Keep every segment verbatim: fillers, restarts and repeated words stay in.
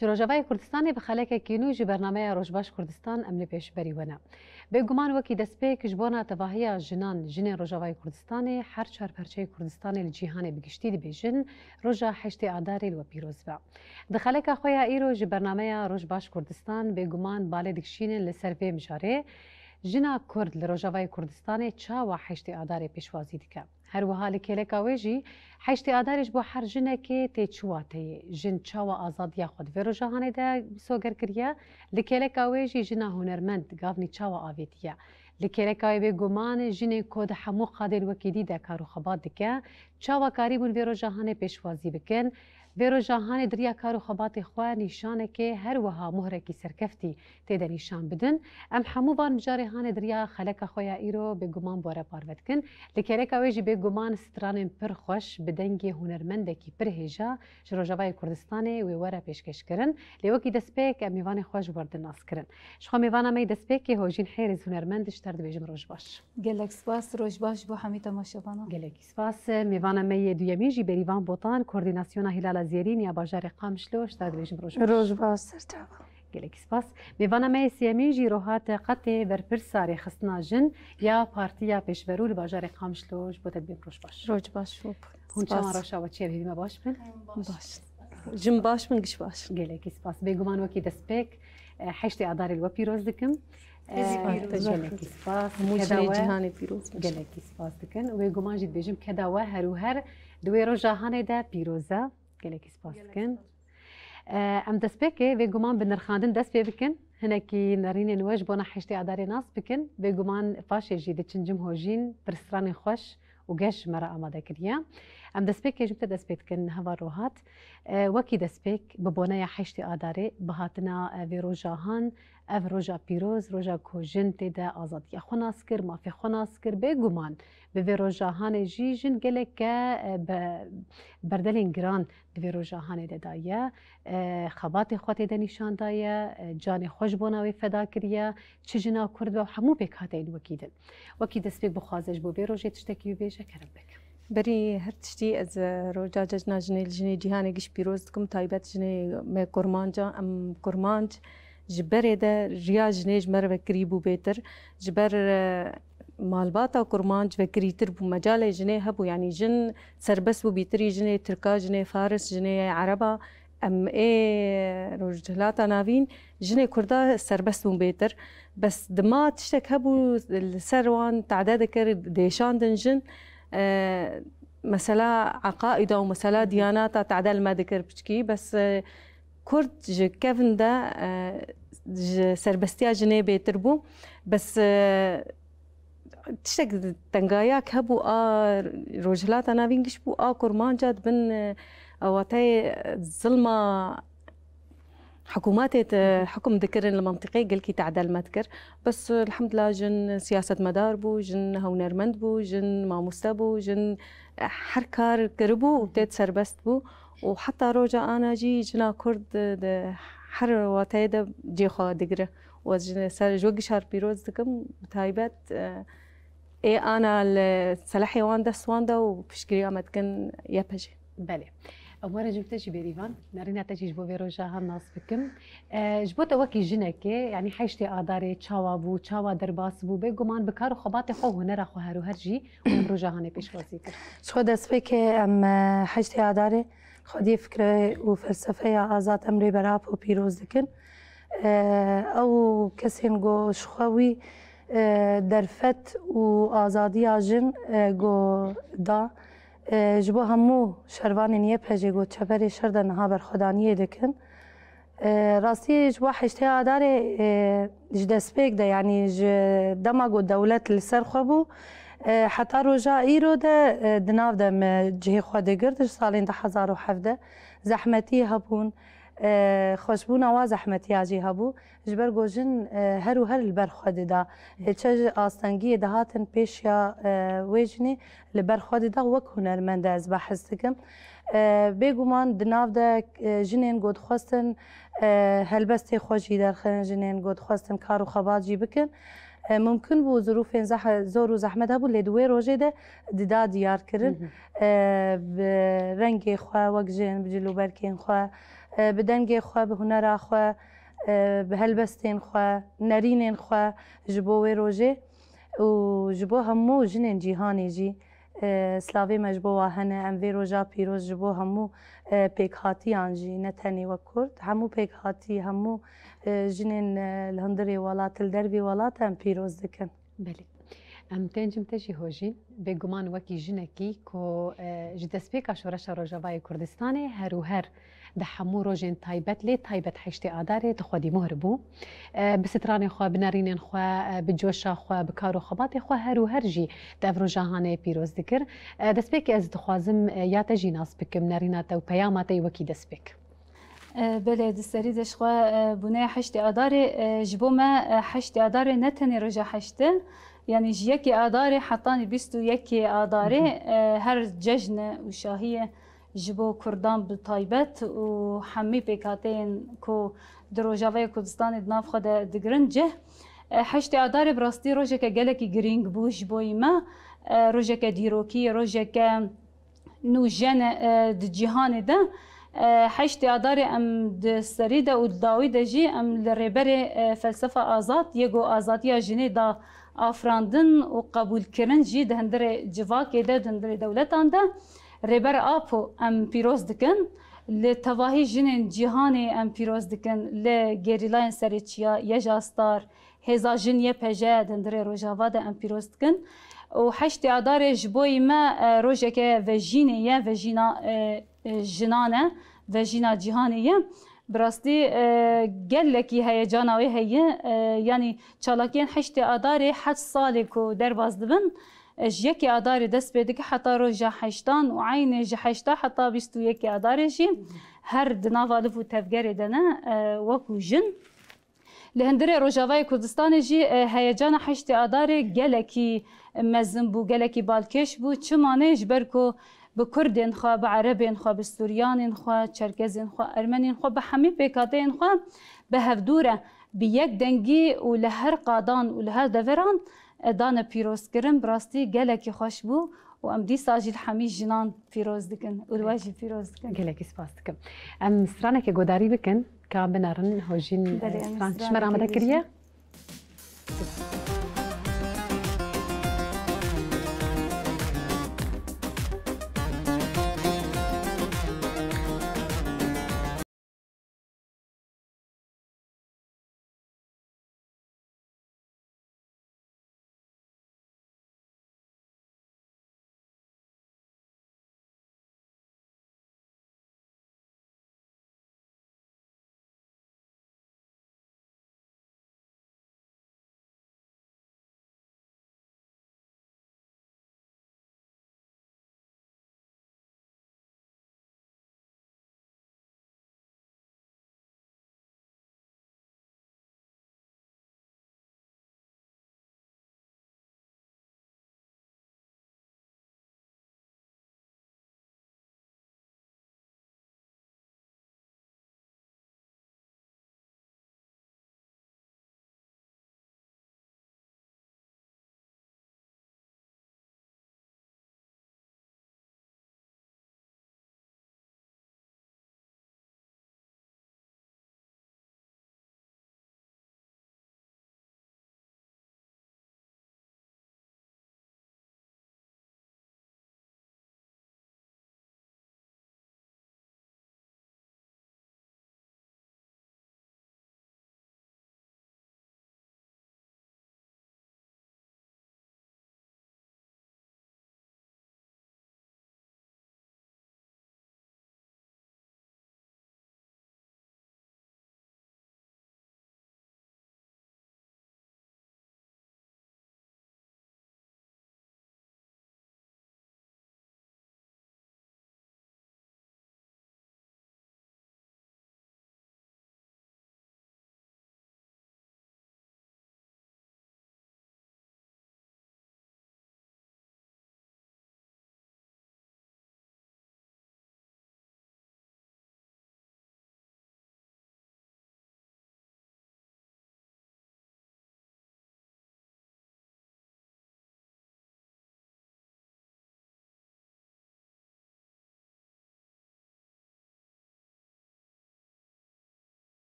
Ji Rojavayê Kurdistanê bi xelekekî nû ji bernameya Rojbaş Kurdistan em li pêşberî we ne. Bêguman wekî destpêk ji bona tevahiya jinan, jinên Rojavayê Kurdistanê her çar perçeyê Kurdistanê li cîhanê bi giştî dibêjin, roja heştê Adarê li we pîroz be. Di xeleka xwe ya îro ji bernameya Rojbaş Kurdistan bêguman balê dikişînin li ser vê mijarê, jina Kurd li Rojavayê Kurdistanê çawa heştê Adarê pêşwazî dike? Her wiha li kêleka wê jî heştê Adarê ji bo her jinekê tê çi wateyê? Jin çawa azadiya xwe di vê roja hanê de soger kiriye? Li kêleka wê jî jina hunermend gavnî çawa avêtiye? Li kêleka wê bêguman jinên ku di hemû qadên wekî dî de kar û xebat dike, çawa karîbûn vê roja hanê pêşwazî bikin? Vê roja hanê di riya kar û xebatê xwe nîşanekê her wiha mohrekî serkeftî tê de nîşan bidin. Em hemû van mijarê hanê di riya xeleka xwe ya îro bêguman bi we re parve dikin. Li kêleka wê jî bêguman stranên pir xweş bi dengê hunermendekî pir hêja ji Rojavayê Kurdistanê wê we re pêşkêş kirin. Lê wekî destpêk em mêvanê xwe ji we re nas kirin. Ji xwe mêvana me yê destpêkê Hojîn Hêrîz hunermend ji te re dibêjim roj baş. Gelek spas, roj baş bo hemî temaşevanan. Gelekî spas. Mêvana me yê duyemîn jî Berîvan Botan, Koordînasyona Hîlala Zêrîn ya bajarê Qamişlo, ji te re dibêjim roj baş. Roj baş, ser çava. Gelekî spas. Mêvana me yê sêyemîn jî Rohat Qetê, berpirsa rêxistina jin ya Partiya Pêşberû li bajarê Qamişlo, ji bo te dibêm roj baş. Roj baş, roj. Hûn çawan, rewşa we çi ye, hêvî me baş bin? Baş. Jin baş bin, giş baş. Gelekî spas. Bêguman wekî destpêk, e, heştê Adarê li we pîroz dikim. E, Gelekî spas. Hemû jinê cîhanê pîroz bin. Gelekî spas dikin. Wê guman jî dibêjim keda we her û her di wê roja hanê de pîroz e. Gelekî spas dikin. E, em destpêkê vê guman bi nirxandin dest pê bikin. Hinekî nerînên we ji bona heştê Adarê nas bikin. Vê guman paşê jî diçin cim Hojîn, pirsranên xweş û geş ji me re amade kiriye. Em destpêkê ji te dest pê dikin, heval Rohat. E, wekî destpêk bi boneya heştê Adarê, bi hatina, e, vê roja han, ev roja pîroz, roja ku jin tê de azadiya xwe nas kir, mafê xwe nas kir, bêguman bi vê roja hanê jî jin geleke, e, be-, berdelên giran di vê roja hanê de daye, e, xebatê xwe tê de nîşan daye, e, canê xwe ji bona wê feda kiriye, çi jina Kurd be û hemû pêkhateyên wekî din. Wekî destpêk bixwaze ji bo vê rojê tiştekî bibêje, kerem bike. Berî her tiştî ez, e, roja cejna jinê li jinê cîhanê giş pîroz dikim, taybet jinê me kurmanca, em kurmanc ji berê de riya jinê ji me re vekirî bû bêtir. Ji ber, e, malbata kurmanc vekirîtir bû, mecalê jinê hebû, yanî jin serbest bû bîtirî, jinê tirka, jinê faris, jinê ereba, em ê Rojhilata Navîn jinê Kurda serbest bûn bêtir. Bes dima tiştek hebû li ser wan tade dikir, dêşandin jin. E, mesela eqaîda û mesela diyanata tade li me dikir piçkî. Bes, e, Kurd ji kevin de, e, ji serbestiya jinê bêtir bû. Bes, e, tiştek tengaya hebû a Rojhilata Navîn giş bû, a kurmanca di bin, e, wateyê zilma hikûmetê de hukum dikirin li mentiqê gelkî tade li me dikir. Bes, elhamdulillah, jin siyasetmedar bû, jin hunermend bû, jin mamoste bû, jin, e, her kar kiribû û tê serbest bû. Û heta roja ana jî jina Kurd di, di her wateyê de cê xwe digire. Û ez ji ser, ji we gişar pîroz dikim, bi taybet, e, ê ana li selehê wan dest wan de û piştgiriya me dikin Y P J. Belê. Em werin ji te jî Berîvan, nerîna te jî ji bo vê roja han nas bikim. E, ji bo te wekî jinekê, yanî heştê Adarê çawa bû, çawa derbas bû, bêguman bi kar û xebatê xwe û hunera xwe her û her jî em roja hanê pêşwazî kir. Ji xwe destpêkê em, e, heştê Adarê xwediyê fikre û felsefeya Azad Emrê Berap û pîroz dikin. E, ew kesên ku ji xwe wî, e, derfet û azadiya jin, e, ku da, e, ji bo hemû şervanên Y P J ku çeperê şer de niha berxwedaniyê dikin. E, rastî ji bo heştê Adarê, e, ji destpêk de, yanî ji dema ku dewlet li ser xwe bû, e, heta roja îro de, e, di nav de me cihê xwe digirt, ji salên du hezar û hevdeh zehmetî hebûn, e, xweşbûna wa zehmetiya jî hebû. Ji ber ku jin, e, her û her li ber xwe dida. E, çi ji astengiyê dihatin pêşiya, e, wê jinê li ber xwe dida, wek hunermend ez behs dikim. E, bêguman di nav de, e, jinên ku dixwestin, e, helbestê xwe jî derxin, jinên ku dixwestin kar û xebat jî bikin. E, mumkin bû zirûfên zeh-, zor û zehmet hebû, lê di wê rojê de dida diyar kirin. Hı hı. E, bi rengê xwe wek jin, bi cilûbergên xwe, e, bi dengê xwe, bi hunera xwe, e, bi helbestên xwe, nerînên xwe ji bo wê rojê û ji bo hemû jinên cîhanê jî, e, slavê me ji bo wa hene. Em vê roja pîroz ji bo hemû, e, pêkhatiyan jî, ne tenê wek Kurd, hemû pêkhatî, hemû, e, jinên, e, li hundirê welat, li dervî welat em pîroz dikin. Belê. Em tên cim te jî Hojîn, bêguman wekî jinekî ku, e, ji destpêka Şoreşa Rojavayê Kurdistanê her û her di hemû rojên taybet, lê taybet heştê Adarê di xwedî muhr bû. E, bi stranê xwe, bi nerînên xwe, e, bi coşa xwe, bi kar û xebatê xwe her û her jî di ev roja hanê pîroz dikir. E, destpêkê ez dixwazim, e, ya te jî nas bikim, nerîna te û peyama te yê wekî destpêk. E, belê, di serî de ji xwe, e, bûneya heştê Adarê, e, ji bo me, e, heştê Adarê ne tenê roja heşt e, yanî ji yekê Adarê hetanî bîst û yekê Adarê, Hı hı. e, her cejn e û şahî ye ji bo Kurdan bi taybet û hemî pêkhateyên ku di Rojavayê Kurdistanê di nav xwe de digirin cih. E, heştê Adarê bi rastî rojeke gelekî girîng bû ji bo me, e, rojeke dîrokî, rojeke nûjen e, di cîhanê de. E, heştê Adarê em di serî de û di dawî de jî em li rêberê, e, felsefa azad, yê ku azadiya jinê da afirandin û qebûlkirin jî di hundirê civakê de, di hundirê dewletan de Rêber Apo em pîroz dikin. Li tevahî jinên cîhanê em pîroz dikin, li gerîlayên serê çiya, YJA Star, Hêza Jin Y P J di hundirê Rojava de em pîroz dikin. Û heştê Adarê ji bo me, e, rojeke vejînê ye, vejîna, e, e, jinan e, vejîna cîhanê ye. Bi rastî, e, gelekî heyecana wê heye. E, yanî çalakiyên heştê Adarê heft salê ku derbas dibin, e, ji yekê Adarê dest pê dike heta roja heştan û eynê ji heşta heta bîst û yekê Adarê jî her di nava liv û tevgerê de ne, e, wekû jin. Li hundirê Rojavayê Kurdistanê jî, e, heyecana heştê Adarê gelekî mezin bû, gelekî balkêş bû. Çima ne? Ji ber ku bi Kurdên xwe, bi Erebên xwe, bi Suryanên xwe, Çerkezên xwe, Ermenên xwe, bi hemî pêkhateyên xwe bi hevdû re, bi yek dengî û li her qadan û li her deveran, e, dane pîrozkirin. Bi rastî gelekî xweş bû. Û em dîsa jî li hemî jinan pîroz dikin û li we jî pîroz dikin. Gelekî spas dikim. Em stranekê godarî bikin, ka binerin, Hojîn, Belê, eh, em stranek ji me re stranekê amade kiriye.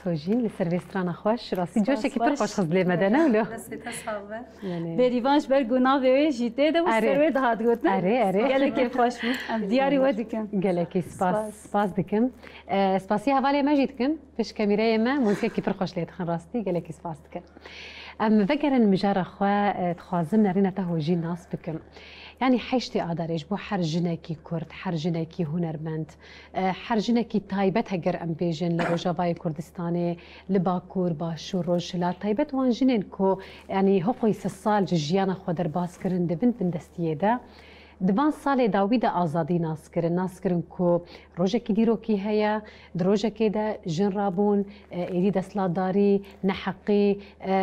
Rojîn, li ser vê strana xweş, rastî coşekî pir xweş xist lê me de, ne wilo? Destê te sax be. Yanî Bêrîvan ji ber ku navê wê jî tê de bû, ser wê dihat gotin. Erê, erê. Gelek kêfxweş bû. Em diyarî we dikin. Gelekî spas, spas dikim. E, spasiya hevalê me jî dikim. Pişt kamîreyê me muzîkekî pir xweş lê dixin rastî. Gelekî spas dikim. Em vegerin mijara xwe, e, dixwazim nerîna te hojî nas bikim. Yanî heştê Adarê ji bo her jinekî Kurd, her jinekî hunermend, e, her jinekî taybet heger em bêjin li Rojavayê Kurdistanê, li Bakur, Başûr, Rojhilat, taybet wan jinên ku, yanî, hiqûyî sed sal ji jiyana xwe derbas kirin di bin bindestiyê de, di van salê dawî de azadî nas kirin, nas kirin ku rojekî dîrokî heye, di rojekê de jin rabûn, e, êdî desthilatdarî, neheqî, e,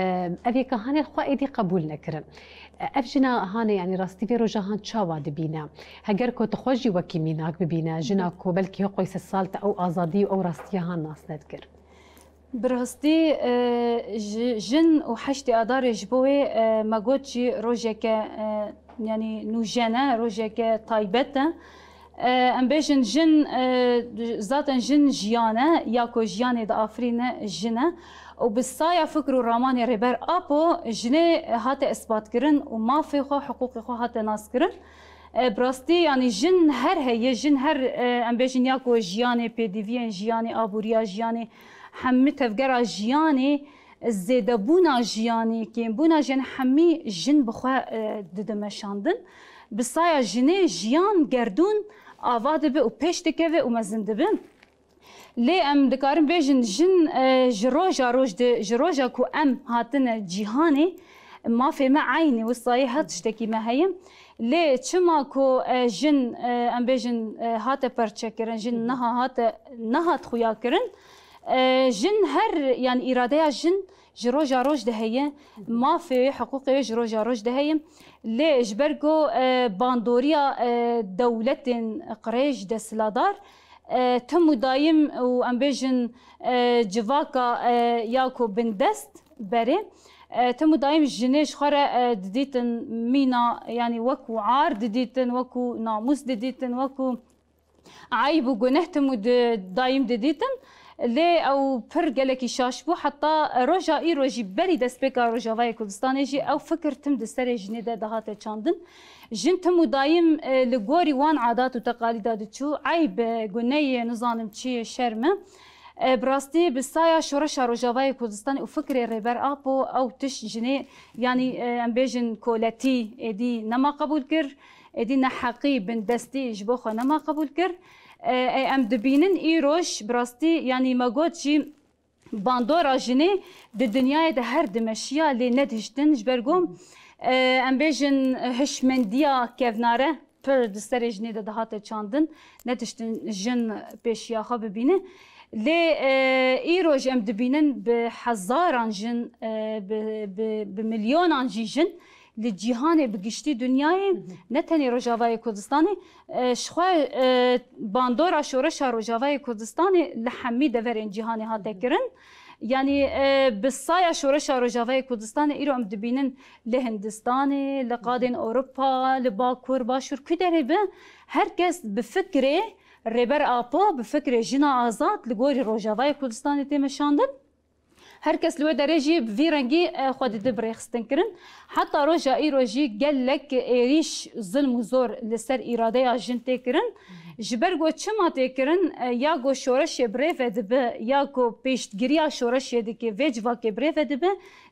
ev yeka hanê xwe êdî qebûl nekirin. E, ev jina hanê, yanî rastî vê roja han çawa dibîne? Heger ku tu xwe jî wekî mînak bibîne, jina ku belkî hiqûyî sed sal te ew azadî û ew rastiya han nas nedikir. Bi rastî, e, ji, jin û heştê Adarê ji bo wê, e, me got jî rojeke, e, yanî nûjen e, rojeke taybet e. E, em bêjin jin, e, zaten jin jiyan e, ya ku jiyanê diafirîne jin e. Û bi saya fikr û ramanê Rêber Apo jinê hate isbatkirin û mafê xwe, hiqûqê xwe hate naskirin. E, bi rastî, yanî jin her heye, jin her, e, em bêjin ya ku jiyanê, pêdiviyên jiyanê, aboriya jiyanê, hemî tevgera jiyanê, zêdebûna jiyanê, kêmbûna jiyanê, hemî jin bi xwe, e, dide meşandin. Bi saya jinê jiyan, gerdûn ava dibe û pêş dikeve û mezin dibe. Lê em dikarin bêjin, jin, e, ji roja roj de, ji roja ku em hatine cîhanê, mafê me eynî wisa ye, her tiştekî me heye. Lê çima ku, e, jin, e, em bêjin, e, hate perçekirin, jin niha hate, nehat xuyakirin, e, jin her, yanî îradeya jin ji roja roj de heye, mafê wê, hiqûqê wê ji roja roj de heye. Lê ji ber ku, e, bandoriya, e, dewletên qirêj, desthilatdar, e, tim û dayim û em bêjin, e, civaka, e, ya ku bindest berê, e, tim û dayim jinê ji xwe re, e, didîtin mîna, yanî wekû ar didîtin, wekû namûs didîtin, wekû eyb û guneh tim û di-, dayim didîtin. Lê ew pir gelekî şaş bû. Heta roja îro jî, berî destpêka Rojavayê Kurdistanê jî ew fikir tim di serê jinê de dihate çandin. Jin tim û dayim, e, li gorî wan adat û teqalîda diçû, eyb e, guneh ye, nizanim çi ye, şerm e. E, bi rastî bi saya şoreşa Rojavayê Kurdistanê û fikrê Rêber Apo ew tişt jinê, yanî, e, em bêjin koletî êdî nema qebûl kir, êdî neheqî, bindestî ji bo xwe nema qebûl kir. E, e, em dibînin îroj bi rastî, yanî me got jî, bandora jinê di dinyayê de her dimeşiya, lê nedihiştin, ji ber ku, e, em bêjin hişmendiya kevnare pir di serê jinê de dihate çandin, nedihiştin jin pêşiya xwe bibîne. Lê, e, îro jî em dibînin bi hezaran jin, e, bi, bi, bi milyonan jî jin li cîhanê bi giştî dinyayê, ne tenê Rojavayê Kurdistanê, e, ji xwe, e, bandora şoreşa Rojavayê Kurdistanê li hemî deverên cîhanê hate kirin. Yanî, e, bi saya şoreşa Rojavayê Kurdistanê îro em dibînin li Hindistanê, li qadên Ewropa, li Bakur, Başûr, ku derê be, her kes bi fikrê Rêber Apo, bi fikrê jina azad li gorî Rojavayê Kurdistanê tê meşandin. Her kes li wê derê jî bi vî rengî, e, xwe dide bi rêxistin kirin. Heta roja îro jî gelek êrîş, zilm û zor li ser îradeya jin tê kirin. Ji ber ku çima tê kirin, e, ya ku şoreşê bi rê ve dibe, ya ku pêştgiriya şoreşê dike, vê civakê bi rê ve dibe,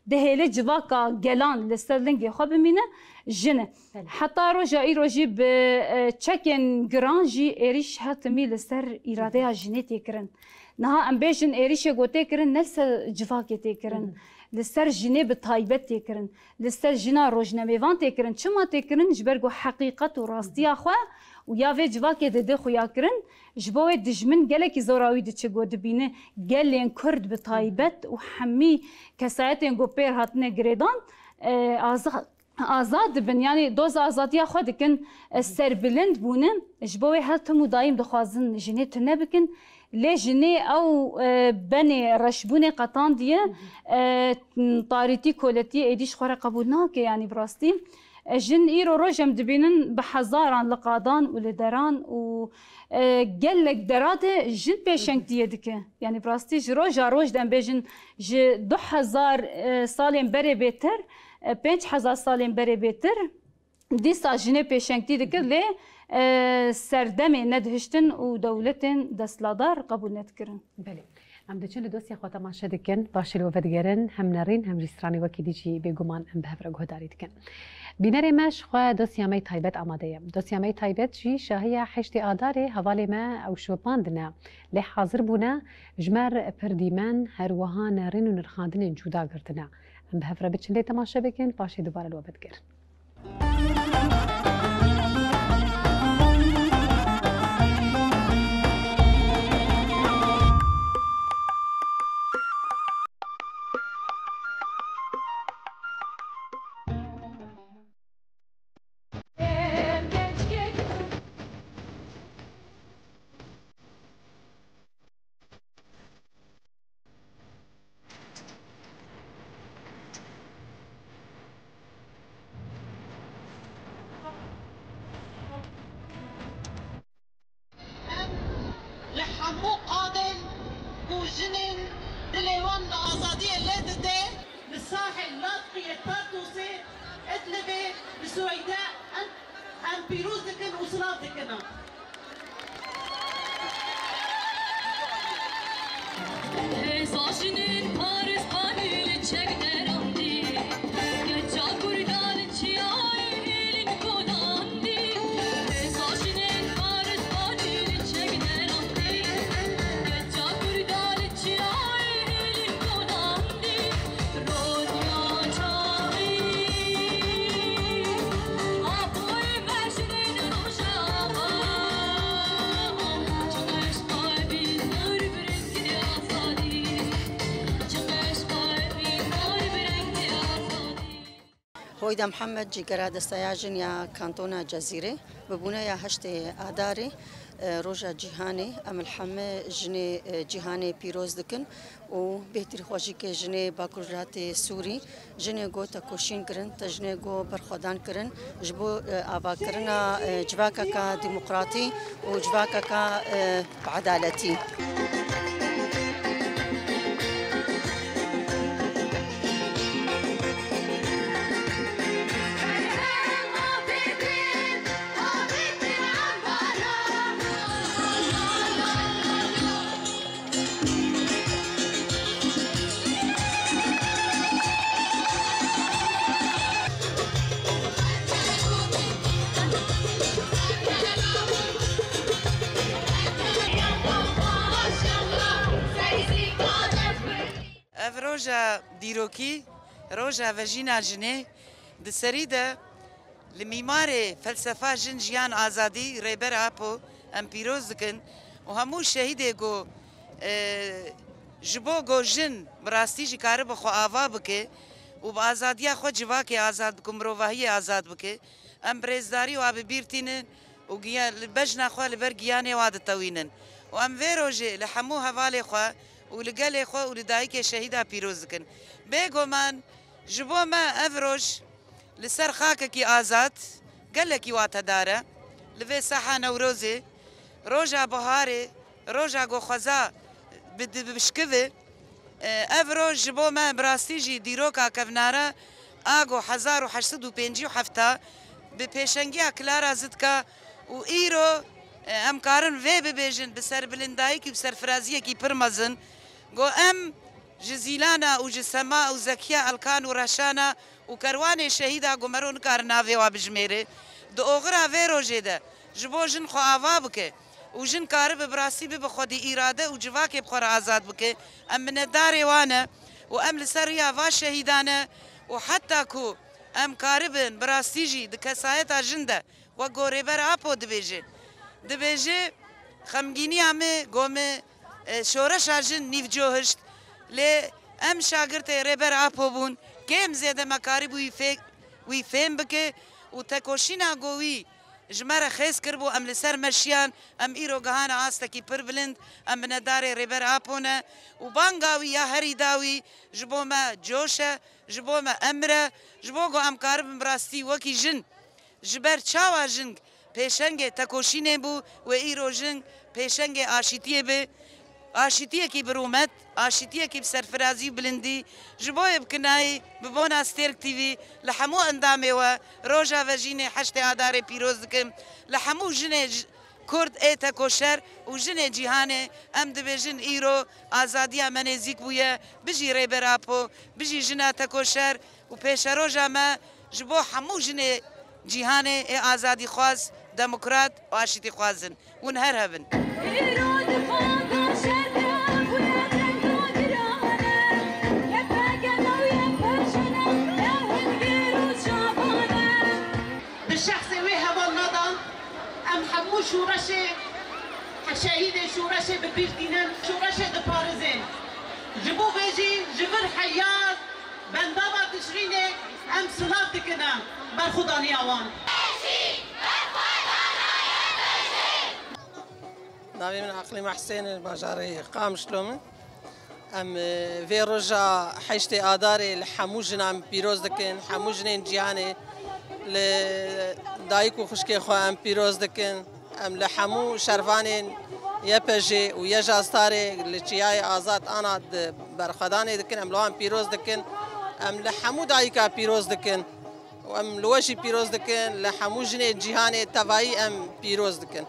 dihêle civaka gelan li ser lingê xwe bimîne, jin e. Belê. Heta roja îro jî bi, e, çekên giran jî êrîş her timî li ser îradeya jinê tê kirin. Niha em bêjin êrîşê ku tê kirin ne li ser civakê tê kirin. Li ser jinê bi taybet tê kirin. Li ser jina rojnamêvan tê kirin. Çima tê kirin? Ji ber ku heqîqet û rastiya xwe û ya vê civakê dide xuya kirin. Ji bo wê dijmin gelekî zora wî diçe ku dibîne gelên Kurd bi taybet û hemî kesayetên ku pêr hatine girêdan, e, aza-, azad dibin, yanî doza azadiya xwe dikin, e, serbilind bûne, ji bo wê her tim û dayim dixwazin jinê tune bikin, lê jinê ew, e, benê reşbûnê qetandiye, e, tarîtî, koletiyê êdî ji xwe re qebûl nake, yanî bi rastî. E, jin îro roj em dibînin bi hezaran li qadan û li deran û, e, gelek dera de jin pêşengtiyê dike. Yanî bi rastî ji roja roj de em bêjin ji du hezar, e, salên berê bêtir, e, pênc hezar salên berê bêtir, dîsa jinê pêşengtî dikir, lê, e, serdemê nedihiştin û dewletên desthilatdar qebûl nedikirin. Belê. Em diçin li dosya xwe temaşe dikin, paşê li we vedigerin, hem nerîn hem jî stranê wekî dî jî bêguman em bi hev re guhdarî dikin. Bînerê me ji xwe dosya me yê taybet amade ye. Dosya me yê taybet jî şahiya heştê Adarê hevalê me ew şopandine, lê hazir bûne ji me re pir dîmen, her wiha nerîn û nirxandinên cuda girtine. Em bi hev re biçin lê temaşe bikin, paşê dubare li we vedigerin. Em li hemû qadên ku jinên dilê wan li azadiyê lê dide, li sahê Lazqiyê, Tartûsê, Idlibê, li Siweyde, em, em pîroz dikin û silav dikin. Hêza jinên Paristanî li çek derandî, keça Kurda li çiyayê hêlin godandî. Hêza jinên Paristanî li çek derandî, keça Kurda li çiyayê hêlin godandî. Hoyda Mihemed, cîgera Desteya Jin ya Kantona Cezîrê, bi bûneya heştê Adarê, e, Roja Cîhanê, em li hemî jinê, e, cîhanê pîroz dikin û bêhtirî xwe jî ke jinê Bakurhatê Sûrî, jinê ku tekoşîn kirin, te jinê ku berxwedan kirin ji bo, e, avakirina, e, civakeka demokratî û civakeka, e, bi edaletî. Ev roja dîrokî, roja vejîna jinê, di serî de li mîmarê felsefa Jin, Jiyan, Azadî Rêber Apo em pîroz dikin û hemû şehîdê ku, e, ji bo ku jin bi rastî jî karibe xwe ava bike û bi azadiya xwe civakê azad bike û mirovahiyê azad bike, em bi rêzdarî wa bi bîr tînin û giya-, li bejna xwe li ber giyanê wa ditewînin. Û em vê rojê li hemû hevalê xwe û li gelê xwe û li dayikê şehîda pîroz dikin. Bêguman ji bo me ev roj li ser xakekî azad gelekî watedar e. Li vê saha Newrozê, roja biharê, roja ku xweza bi-, di-, bibişkive, e, ev roj ji bo me bi rastî jî dîroka kevnare a ku hezar û heşt sed û pêncî û heft bi pêşengiya Clara Zitka û îro, e, em karin vê bibêjin bi serbilindayîkî û bi serfiraziyekî pir mezin, ku em ji Zîlana û ji Sema û Zekiya Elkan û Reşana û kerwanê şehîda ku mero nikarin navê wa bijimêre, di oxira vê rojê de ji bo jin xwe ava bike û jin karibe bi rastî bibe xwedî îrade û civakê bi xwe re azad bike. Em minetdarê wan e û em li ser riya va şehîdan e û heta ku em karibin bi rastî jî di kesayeta jin de, wek ku Rêber Apo dibêje, dibêje, xemgîniya me, go me, e, şoreşa jin nîvco hişt, lê em şagirtê Rêber Apo bûn, kêm zêde me karîbû wî fê-, wî fêm bike û tekoşîna ku wî Ji me re xêz kiribû, em li ser meşiyan, em îro gihane astekî pir bilind, em minedarê Rêber Apo ne û banga wî ya herî dawî ji bo me coş e, ji bo me emir e, ji bo ku em karibin bi rastî wekî jin. Ji ber çawa jin pêşengê tekoşînê bû, wê îro jin pêşengê aşîtiyê be, aşîtiyekî bi rûmet, aşîtiyekî bi serfirazî û bilindî, ji bo yê bi kinayî, bi bona Stêrk T V, li hemû endamê we roja vejînê heştê Adarê pîroz dikim. Li hemû jinê j-, Kurd ê tekoşer û jinê cîhanê em dibêjin îro azadiya me nêzîk bûye. Bijî Rêber Apo, bijî jina tekoşer û pêşeroja me ji bo hemû jinê cîhanê ê azadîxwaz, demokrat û aşîtîxwaz in. Hûn her hebin. Bi şexsê wê hevalna de em hemû şoreşê, şehîdê şoreşê bi bîr tînin, şoreşê diparêzin. Ji bo vê jî ji vir heyar bendava Tişrînê em silav dikin berxwedaniya wan. Navê min Aqilî Mehsên e, bajarê Qamişlo min. Em, e, vê roja heştê Adarê li hemû jinan pîroz dikin, hemû jinên cîhanê li dayik û xwişkê xwe em pîroz dikin. Em li hemû şervanên Y P J û YJA Starê li Çiyayê Azad ana di berxwedanê dikin, em li wan pîroz dikin. Em li hemû dayika pîroz dikin. Û em li we jî pîroz dikin, li hemû jinên cîhanê tevayî em pîroz dikin.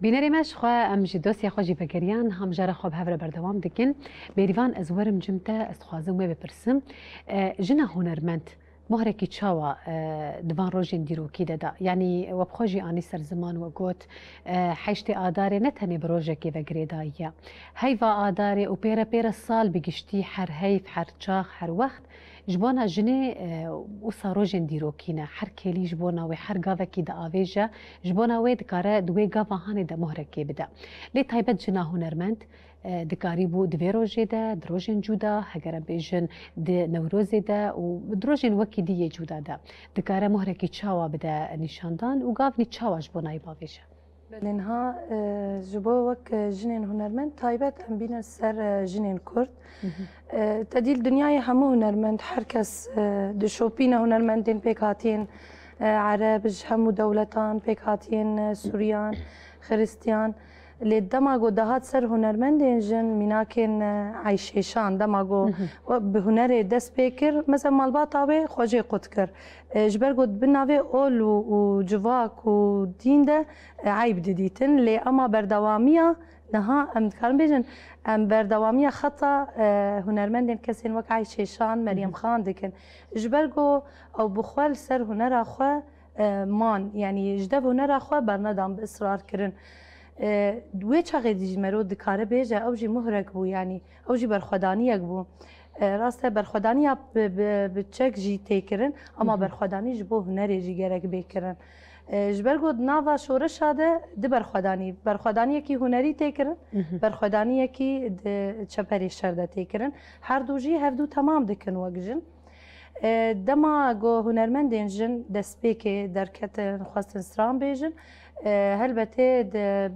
Bînerê me, ji xwe em ji dosya xwe jî vegeriyan, niha mijara xwe bi hev re berdewam dikin. Bêrîvan, ez werim cem te, ez dixwazim wê bipirsim. E, jina hunermend mohrekî çawa, e, di van rojên dîrokî de da? Yanî we bi xwe jî anî ser ziman, we got, e, heştê Adarê ne tenê bi rojekê ve girêdayî ye. Heyva Adarê û pêre pêre sal bi giştî her heyv, her çax, her wext Ji bona jinê, e, wisa rojên dîrokî ne. Her kêlî ji bona wê, her gavekî diavêje, ji bona wê dikare di wê gava hanê de mohrekê bide. Lê taybet jina hunermend, e, dikarîbû di vê rojê de, di rojên cuda, heger em bêjin di Newrozê de û di rojên wekî dî yê cuda de, dikare mohrekî çawa bide nîşandan û gavnî çawa ji bona wê bavêje? Belê, niha, e, ji bo wek, e, jinên hunermend taybet em bînin ser, e, jinên Kurd. Hı hı. E, te dî li dinyayê hemû hunermend, her kes, e, dişopîne, hunermendên pêkhatiyên, e, Ereb, ji hemû dewletan pêkhatiyên, e, Suryan, Xiristiyan. Lê dema ku dihat ser hunermendên jin, mînakên, e, Eyşêşan, dema ku Hı hı. we bi hunerê dest pê kir, mesela malbata wê xwe jê qut kir. E, ji ber ku di bin navê ol û, û civak û dîn de e, eyb didîtin, lê ema berdewamiya niha em dikarin bêjin, em berdewamiya xeta, e, hunermendên kesên wek Eyşêşan, Meryem Xan dikin. Ji ber ku ew bi xwe li ser hunera xwe, e, man, yanî ji dev hunera xwe bernedan, bi israr kirin. E, wê çaxê dî ji mero dikare bêje, ew jî muhrek bû, yanî ew jî berxwedaniyek bû. E, rast e, berxwedaniya bi, bi, bi çek jî tê kirin, ama Hı hı. berxwedanî ji bo hunerê jî gerek bê kirin. E, ji ber ku di nava şoreşa de di berxwedanî, berxwedaniyekî hunerî tê kirin, Hı hı. berxwedaniyekî di çeperê şer de tê kirin. Her du jî hevdu temam dikin wek jin. E, dema ku hunermendên jin destpêkê derketin, xwestin stran bêjin, e, helbetê di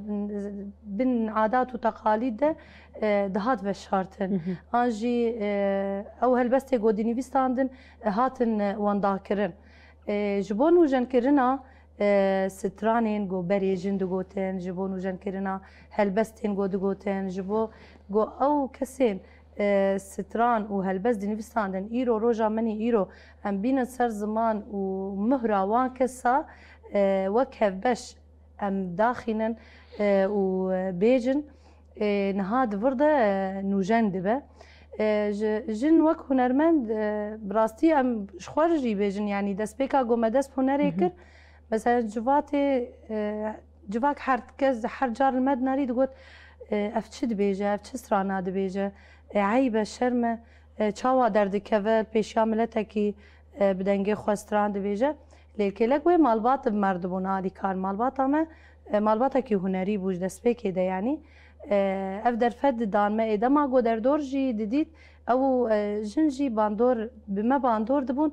bin adat û teqalîd de, e, dihat veşartin. Hı hı. An jî, e, ew helbestê ku dinivîstandin, e, hatin, e, wendakirin. E, ji bo nûjenkirina, e, stranên ku berê jin digotin, ji bo nûjenkirina helbestên ku digotin, ji bo ku ew kesên, e, stran û helbest dinivîsandin, îro roja min î, îro em bînin ser ziman û mihra wan kesa, e, wek hevbeş em daxînin, e, û bêjin, e, niha di vir de, e, nûjen dibe. E, ji, jin wek hunermend, e, bi rastî em ji xwe re jî bêjin, yanî destpêka ku me dest bi hunerê kir, mesela civatê, e, civak her kes, her car li me dinarî digot, e, ev çi dibêje, ev çi strana dibêje, e, eyb e, şerm e, e, çawa derdikeve, pêşiya miletekî, e, bi dengê xwe stran dibêje. Lê kêlek wê malbat bi mer dibûn alîkar. Malbata me, e, malbatekî hunerî bû ji destpêkê de, yanî. E, ev derfet didan me, ê dema ku derdor jî didît, ew û, e, jin jî bandor, bi me bandor dibûn.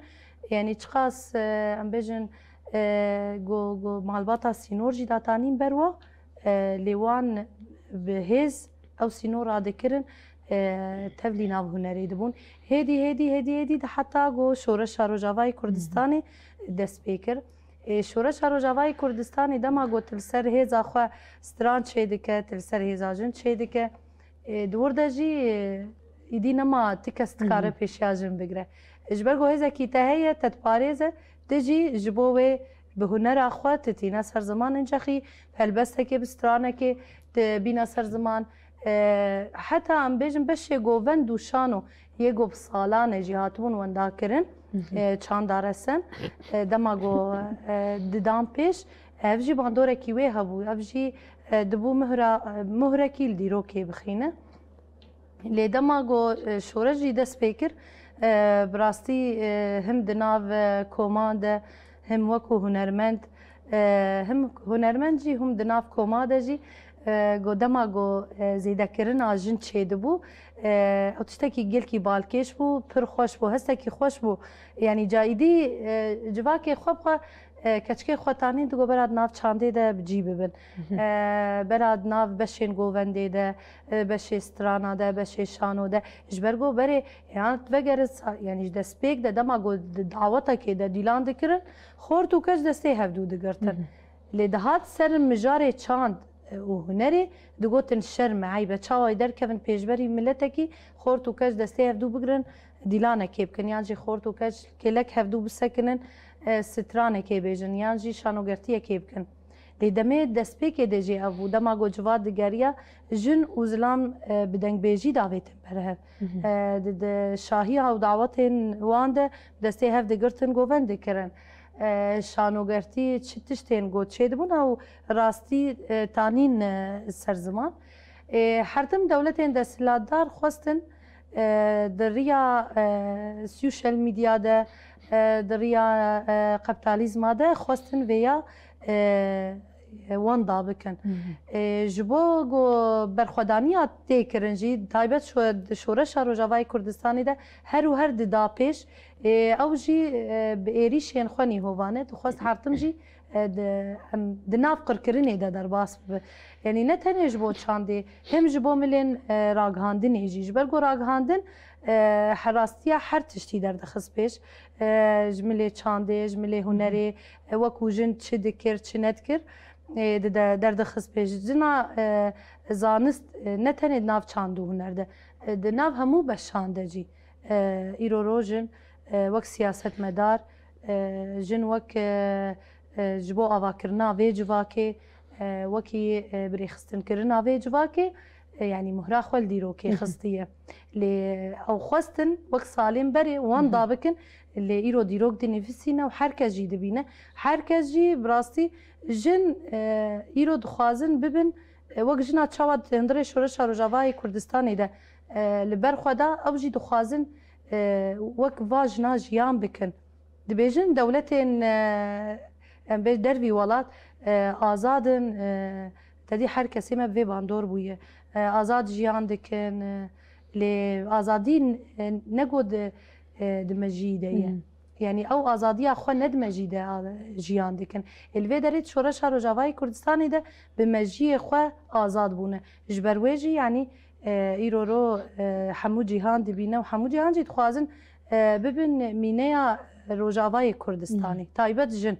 Yanî çiqas, e, em bêjin, e, ku, ku malbata sînor jî datanîn ber wa, e, lê wan bi hêz ew sînor radikirin, e, tevlî nav hunerê dibûn. Hêdî, hêdî, hêdî, hêdî de heta ku Şoreşa Rojavayê Kurdistanê dest pê kir. E, Şoreşa Rojavayê Kurdistanê dema ku tu li ser hêza xwe stran çêdike, tu li ser hêza jin çêdike, e, di wir de jî, e, îdî nema ti kes dikare pêşiya jin bigire. E, ji ber ku hêzekî te heye, te diparêze, tu jî ji bo wê bi hunera xwe tu tîne ser ziman, incaxî helbestekê bi stranekê tu bîne ser ziman. E, heta em bêjin beşê govend û şano yê ku bi salan e jî hatibûn wendakirin, e, çanda resen, e, dema ku, e, didan pêş, ev jî bandorekî wê hebû. Ev jî, e, dibû mihra, e, muhrekî li dîrokê bixîne. Lê dema ku, e, şoreş jî dest pê kir, e, bi rastî, e, him di nav, e, koman de, him wekû hunermend, e, him hunermend jî, him di nav koma de jî, e, ku dema ku, e, zêdekirina jin çêdibû, e, ew tiştekî gelkî balkêş bû, pir xweş bû, hestekî xweş bû. Yanî ca îdî, e, civakê xwe bi xwe, e, keçikê xwe tanîn digot bera di nav çandê de bi cî bibin. E, bera di nav beşên govendê de, e, beşê strana de, beşê şano de. Ji ber ku berê, yan vegerin sa-, yanî ji destpêk de dema ku di dawetekê de dîlan dikirin, xort û keç destê hevdû digirtin. Lê dihat ser mijarê çand, e, û hunerê, digotin şerm e, eyb e, çawa derkevin pêşberî miletekî, xort û keç destê hevdû bigirin, dîlanekê bikin, yan jî xort û keç kêlek hevdû bisekinin, e, stranekê bêjin, yan jî şanogertiyekê bikin. Lê demê destpêkê de jî ev bû, dema ku civat digeriya, jin û zilam, e, bi dengbêjî davêtin ber hev. E, di, di şahiya û dawetên wan de destê hev digirtin, govend dikirin. E, şanogertî çi tiştên got çêdibûn ew rastî, e, tanîn, e, ser ziman. E, hertim dewletên desthilatdar xwestin, e, di riya, e, sosyal medya de, e, di riya, e, kapitalizma de xwestin vêya, e, wenda bikin. E, ji bo ku berxwedaniya tê kirin jî, taybet şo-, şoreşa Rojavayê Kurdistanê de her û her dida pêş, e, ew jî, e, bi êrîşên xwe nîhovan e, dixwest hertim jî, e, di, em, di nav qirkirinê de derbas bibe. Yanî ne tenê ji bo çandê, hem ji bo milên, e, ragihandinê jî. Ji ber ku ragihandin, e, herastiya her tiştî derdixist pêş. E, ji milê çandê, ji milê hunerê, e, wekû jin çi dikir, çi nedikir, e, di de-, derdixist pêş. Jina, e, zanist, e, ne tenê di nav çand û huner de, e, di nav hemû beşan de jî. E, îro rojin, e, wek siyasetmedar, e, jin wek, e, e, ji bo avakirina vê civakê, e, wekî, e, birêxistinkirina vê civakê, e, yanî muhra xwe li dîrokê xistiye. Lê ew xwestin wek salên berê wenda bikin, lê îro dîrok dinivîsîne û her kes jî dibîne. Her kes jî bi rastî jin, e, îro dixwazin bibin, e, wek jina çawa di hundirê Şoreşa Rojavayê Kurdistanê de, e, li ber xwe da, ew jî dixwazin, e, wek va jina jiyan bikin. Dibêjin dewletên, e, em bê dervî welat, e, azad in, e, tedî her kesê me bi vê bandor bûye. E, azad jiyan dikin, e, lê azadî, e, ne got di, e, di mejiyî de ye. Yanî ew azadiya xwe ne di mejî de, a, jiyan dikin. Ê li vê derê di Şoreşa Rojavayê Kurdistanê de bi mejiyê xwe azad bûne. Ji ber wê jî, yanî, e, îro ro, e, hemû cîhan dibîne û hemû cîhan jî dixwazin, e, bibin mîneya Rojavayê Kurdistanê. Taybet jin.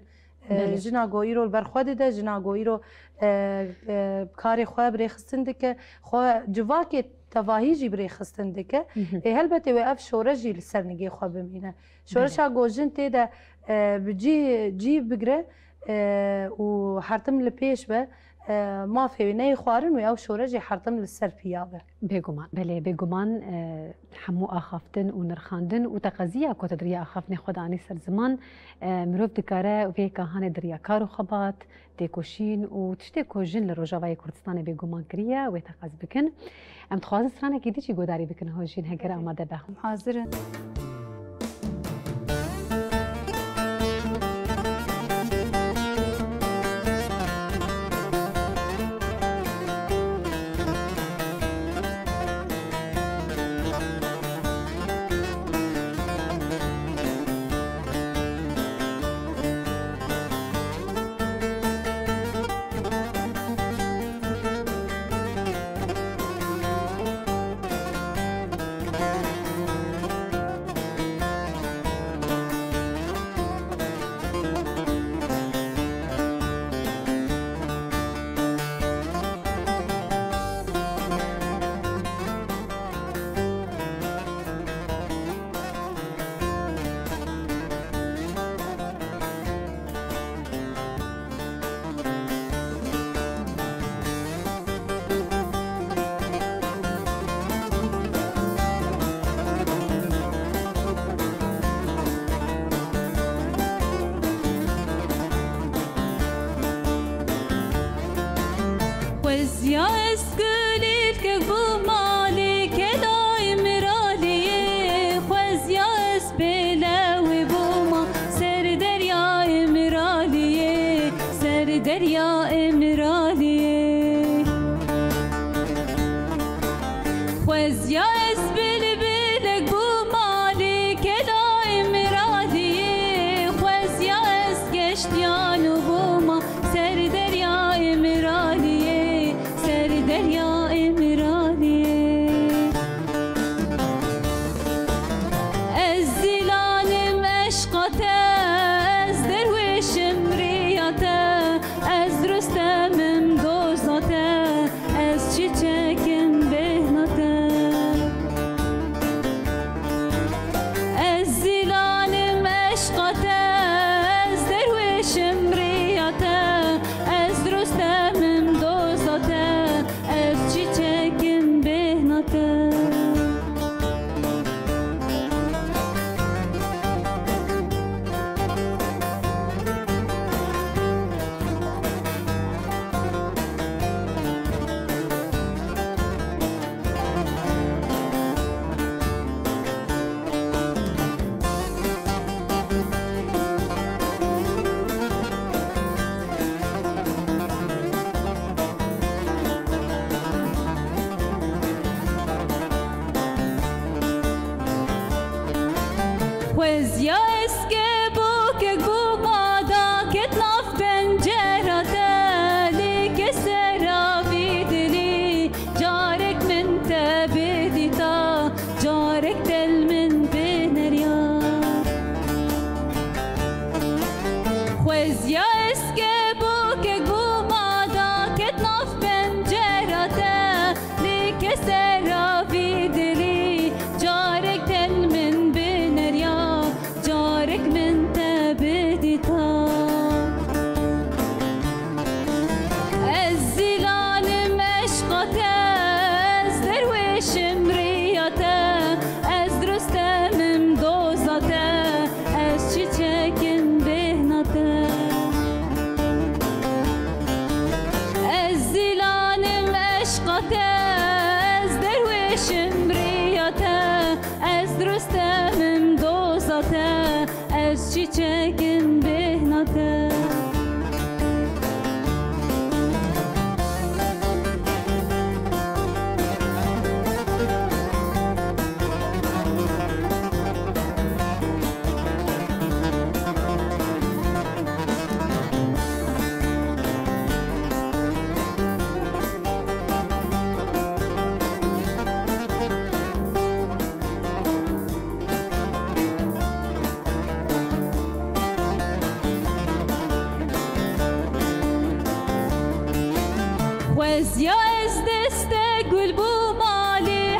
E, jina ku îro li ber xwe dide, jina ku îro, e, e, karê xwe birêxistin dike, xwe civakê tevahî jî bi rêxistin dike. Mhm. Ê helbetê wê ev şoreş jî li ser nigê xwe bimîne. Şoreşa Belê. Ku jin tê de, e, bi cî, cî bigre, e, û hertim li pêş be, e, mafê wê neyê xwarin wê ew şoreş jî hertim li ser piya be. Bêguman, belê, bêguman, e, hemû axaftin û nirxandin û teqeziya ku te di riya axaftinê xwe de anî ser ziman, e, mirov dikare vê yeka hanê di riya kar û xebat, têkoşîn û tiştê ku jin li Rojavayê Kurdistanê bêguman kiriye, wê teqez bikin. Em dixwazin stranekî dî jî guhdarî bikin, Hojîn, heger Tabii. Amade be. Hazir in. Xweziya ez gulîlkek bûma li kelayê miraliyê, xweziya ez bêlewê bûma ser deryayê miraliyê, ser deryayê miraliyê. Xweziya ez bilbilek bûma li kelayê miraliyê, xweziya ez geştiyan û bûma ser deryayê miraliyê, ser deryayê miraliyê. Ez zilanim eşqa te, ez derwêşim riya te, ez Rustem im doza te, ez çiçek im bêhna te. Ez zilanim eşqa te, ez derwêşim riya te, ez Rustem im doza te, ez çiçek im bêhna te. Xweziya ez ke bokek bûma da ket nav pencera te, lê ke sera vî dilî carek min te bidîta, carek del min bineriya. Xweziya ez ke bokek bûma da ket nav pencera te, lê ke sera vî dilî carek del min bineriya, carek min te bidîta. Ez zilanim eşqa te, ez derwêşim riya te, ez Rustem im doza te, ez çiçek im bêhna te. Ez zilanim eşqa te, ez derwêşim riya te, ez Rustem im doza te, ez çiçek im bêhna te. Xweziya ez deste gul bûma, lê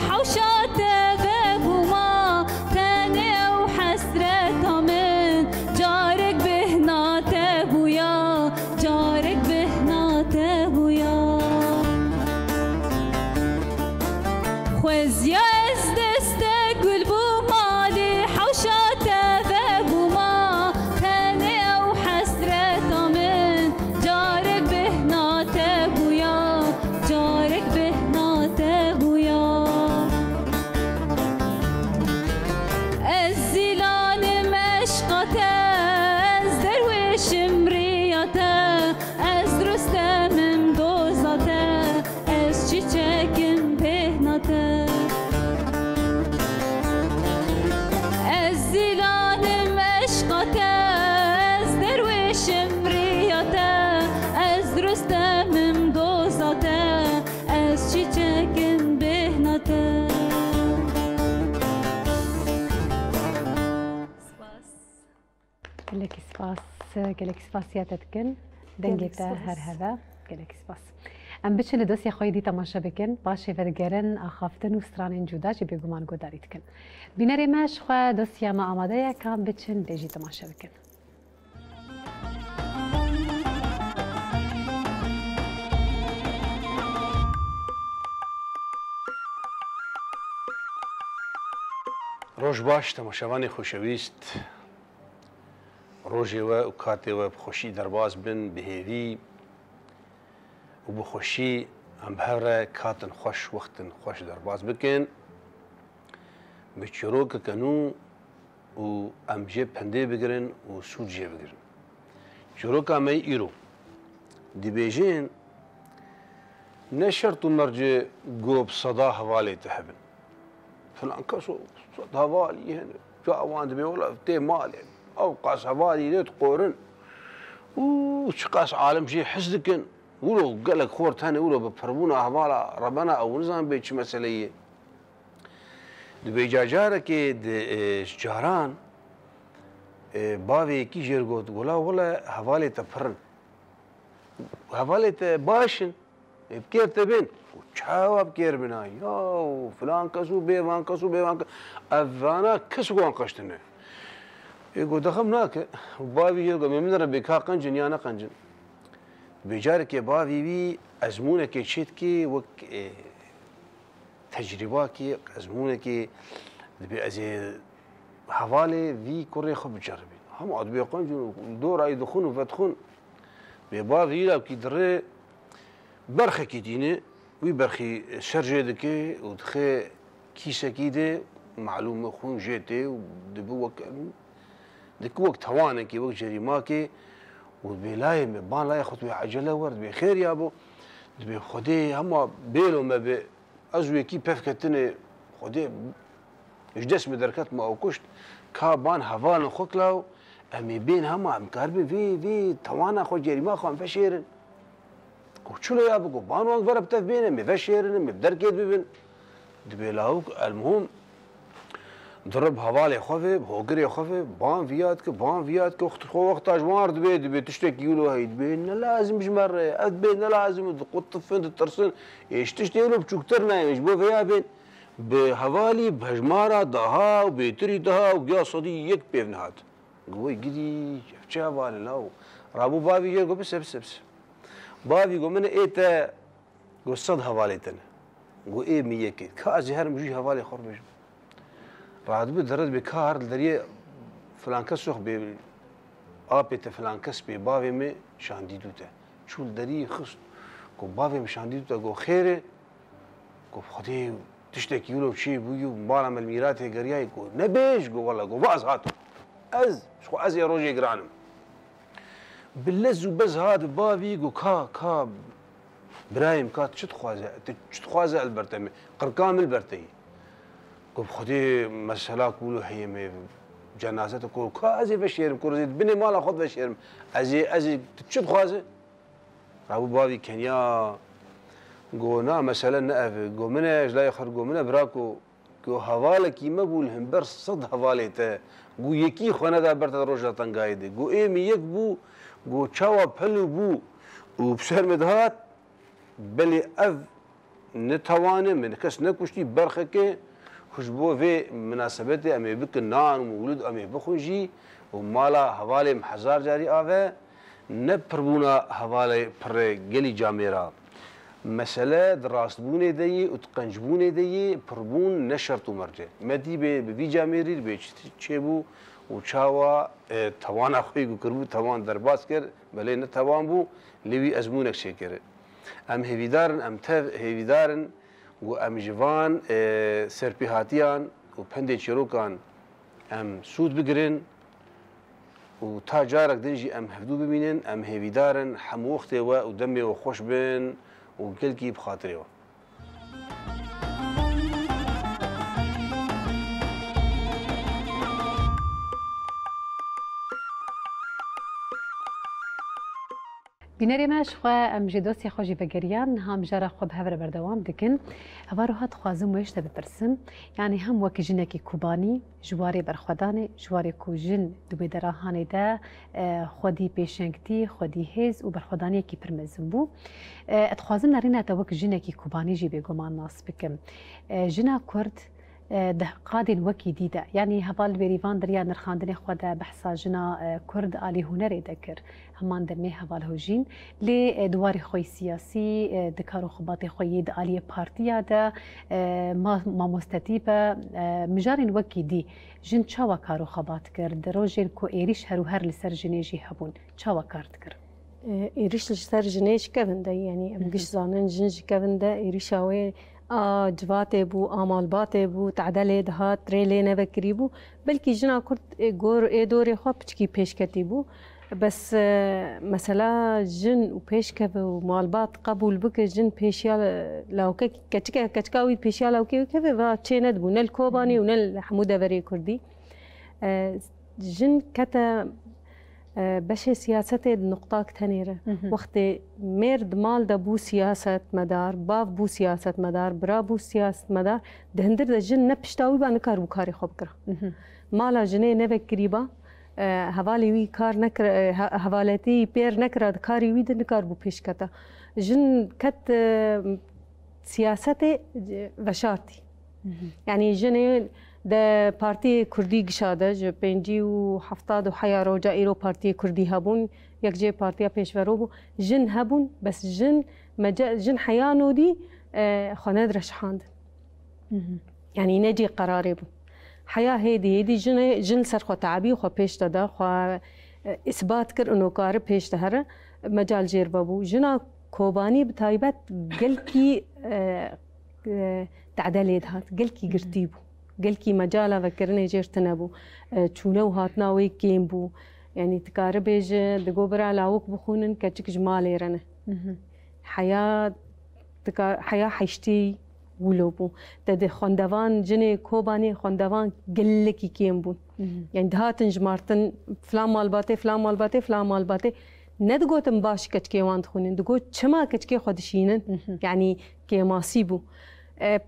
Ez derwêşim riya te, ez Rustemim doza te, ez çîçekim bêhna te. Ez zîlanim eşqa te, ez derwêşim riya te, ez Rustemim doza te, ez çîçekim bêhna te. Spas. Gelekî spas, gelekî spas ya te dikin. Dengê Gelek te spas. Her heve. Gelekî spas. Em biçin li dosya xwe yê dî temaşe bikin. Paşê vedigerin axaftin û stranên cuda jî bêguman guhdarî dikin. Bînerê me ji xwe dosya me amade ye, ka em biçin lê jî temaşe bikin. Roj baş, temaşevanê xoşewîst. Rojê we û katê we bi xweşî derbas bin, bi hêvî û bi xweşî em bi hev re katin xweş, wextin xweş derbas bikin. Bi çîrokeke nû û em jê pendê bigirin û sûd jê bigirin. Çîroka me yê îro. Dibêjin, ne şert û mercê ku bi seda hevalê te hebin. Filan kes o sed hevalî hene. Çawa wan dibê, wela tê malê. Ew qas hevalî lê dixorin. Û çiqas alim jê hez dikin. Wilo gelek xort hene, wilo bi pirbûna hevala re bena, ew nizan bê çi meseleyê ye. Dibê ca carekê di, e, caran, e, bavê yekî jê re got, gola wele hevalê te pir in. Hevalê te baş in. Ê bi kêr te bên. Û çawa bi kêr bina? Yaw, filan kes û bê van kes û bê van kes. Ev vana kes wan qeştine. Ê got, dexem nake. Û bavî jê got, min re bê ka qenc in ya ne qenc in. Bê carekê bavî wî ezmûnekê çê dikê wek, ê, tecrîbakê, ezmûnekê dibê ez ê hevalê vî kurê xwe biceribînim. Hema dibê qenc û dora wî dixwin û vedixwin. Bê bavî îlawkî dirê berxekî dîne, wî berxî ser jê dike û dixe kîsekî de, malûm e xwîn jê tê û dibe wek, dike wek tewanekê, wek cerîmakê û dibê layê me, ban layê xwe dibê ecele wer, dibê xêr ya bo, dibê Xwedê hema bêlo me be, ez wekî pevketinê Xwedê ji dest min derket, ma ew kuşt, ka ban hevalin xwe kilaw, em ê bên hema, em karibin vê, vê tewana xwe, cerîma xwe em veşêrin. Ku çilo ya biko, ban wan vera bi tev bên, em ê veşêrin, em ê bi derkêt bibin. Dibê lawik, elmuhim, diri bi hevalê xwe ve, bi hogirê xwe ve, ban viya dike, ban viya dike, wexta xwe wexta ji wan re dibê, dibê tiştekî wilo heyî, dibê ne lazim ji me re, ev dibê ne lazim, diqutifin, ditirsin, ê ji tiştê wilo biçûktir nayê, ji bo vêya bên. Bi hevalî bi hejmara daha û bêtirî daha û giya sedî yek pêv nehat. Got, wey gidî, ev çi heval in law? Rabû bavî jê got, bise, bise, bise. Bavî got, min ê te, got, sed hevalê te ne. Got, ê min yek e. Ka ez ê herim jû hevalê xwe re bêjim. Radibe dere dibê ka her li deriyê filan kes sox bê, apê te filan kes bê, bavê min şandî dû te. Çû li deriyê xist. Got, bavê min şandî dû te, got, xêr e. Got, Xwedê tiştekî wilo çêbûyî û mala me li mîratê geriyayî. Got, nebêj, got, wela, got, va ez hatim. Ez, ji xwe ez ê rojê giran im. Bi lez û bez hat bavî, got, ka, ka, birayê min, ka tu çi dixwaze, tu çi dixwaze ez li ber te me, qirka min li ber te yî. Got, Xwedê mesela ku wilo heye me, cenaze te, got, ka ez ê veşêrim, got, ez ê binê mala xwe veşêrim. Ez ê, ez ê, tu çi dixwaze? Rabû bavî keniya, go, na, mesele ne ev e. Go, min e, ji layê xwe re go, min e, birako, go, hevalekî me bû li hember sed hevalê te. Go, yekî xwe neda ber te roja tengayê de. Go, ê min yek bû, go, çawa pelû bû û bi ser min dihat, belê ev ne tawan e, min kes nekuştî, berxeke ku ji bo vê minasebetê em ê bikin nan û mewlid em ê bixwin jî û mala hevalê min hezar carî ave, ne pirbûna hevalê pirê gelî camêra. Mesele di rastbûnê de yê û di qencbûnê de yê, pirbûn ne şert û merc e. Me dî bê bi vî camêrî bê çi çêbû û çawa, e, tewana xwe yê ku kiribû, tewan derbas kir, belê ne tewan bû, lê wî ezmûnek çêkir. Em hêvîdar in, em tev hêvîdar in ku em ji van, e, serpêhatiyan û pendê çîrokan em sûd bigirin. û ta carek din jî em hevdû bimînin, em hêvîdar in, hemû wextê we û demê we xweş bin û gelkî bi xatirê we. Bînerê me, ji xwe em ji dosyê xwe jî vegeriyan, niha mijara xwe bi hev re berdewam dikin. Hevaro ha dixwazim wê ji te bipirsim, yanî hem wek jinekî Kobanî, ji warê berxwedanê, ji warê ku jin di wê dera hanê de, e, xwedî pêşengtî, xwedî hêz û berxwedaniyekî pir mezin bû. E, ez dixwazim nerîna te wek jinekî Kobanî jî bêguman nas bikim. E, jina Kurd, e, di qadên wekî dî de, yanî heval Bêrîvan di riya nirxandinê xwe de behsa jina, e, Kurd alî hunerê de kir. Heman demê heval Hojîn, lê, e, di warê xwe yî siyasî, e, di kar û xebatê xwe yê di aliyê partiya de, e, ma-, mamostetî be, e, mijarên wekî dî jin çawa kar û xebat kir di rojên ku êrîş her û her li ser jinê jî hebûn? Çawa kar dikir? E, êrîş li ser jinê ji kevin de, yanî em Hı hı. giş zanin jin ji kevin de êrîşa wê a civatê bû, a malbatê bû, tade lê dihat, rê lê nevekirî bû. Belkî jina Kurd ê gor, ê dorê xwe piçkî pêşketî bû. Bes, e, mesela jin û pêşkeve û malbat qebûl bike, jin pêşiya lawkek, keçike, keçika wî pêşiya lawkê wî keve, va çê nedibû, ne li Kobanê û ne li hemû deverê Kurdî. E, jin kete, e, beşê siyasetê di nuqtak tenê re. Hı hı. Wextê mêr di mal de bû siyasetmedar, bav bû siyasetmedar, bira bû siyasetmedar, di hindir de jin ne pişta wî ba, nikaribû karê xwe bikira. Hı hı. Mala jinê nevekirî ba, e, hevalê wî kar nekira, e, he-, hevaletî pêr nekira, di karê wî de nikaribû pêşketa. Jin ket, e, siyasetê, e, veşartî. Hı hı. Yanî jinê de partiyê Kurdî gişa de ji pêncî û hefta û heya roja îro partiyê Kurdî hebûn, yek jê partiya pêşvero bû. Jin hebûn, bes jin mece-, jin heya nodî, e, xwe nedire şihandin. Hı hı. Yanî ne cê qerarê bû. Heya hêdî hêdî jinê, jin li ser xwe teebî, xwe pêş de da, xwe, e, îsbat kir, ino kari pêş de here, mecal jêr vebû. Jina Kobanî bi taybet gelkî, e, e, tade lê dihat, gelkî Hı hı. girtî bû. Gelkî mecala vekirinê jêr tune bû. E, çûne û hatina wê kêm bû. Yanî tu kari bêje, digo bira lawik bixwînin, keçik ji malê re ne. Hı hı. Heya Tika heya heştî wilo bû. Te di xwendevan, jinê Kobanê xwendevan gelekî kêm bûn. Mhm. Yani dihatin jimartin, filan malbatê, filan malbatê, filan malbatê. Nedigotin baş keçikê wan dixwînin. Digot çima keçikê xwe dişînin. Mhm. Yani kêmasî bû. E,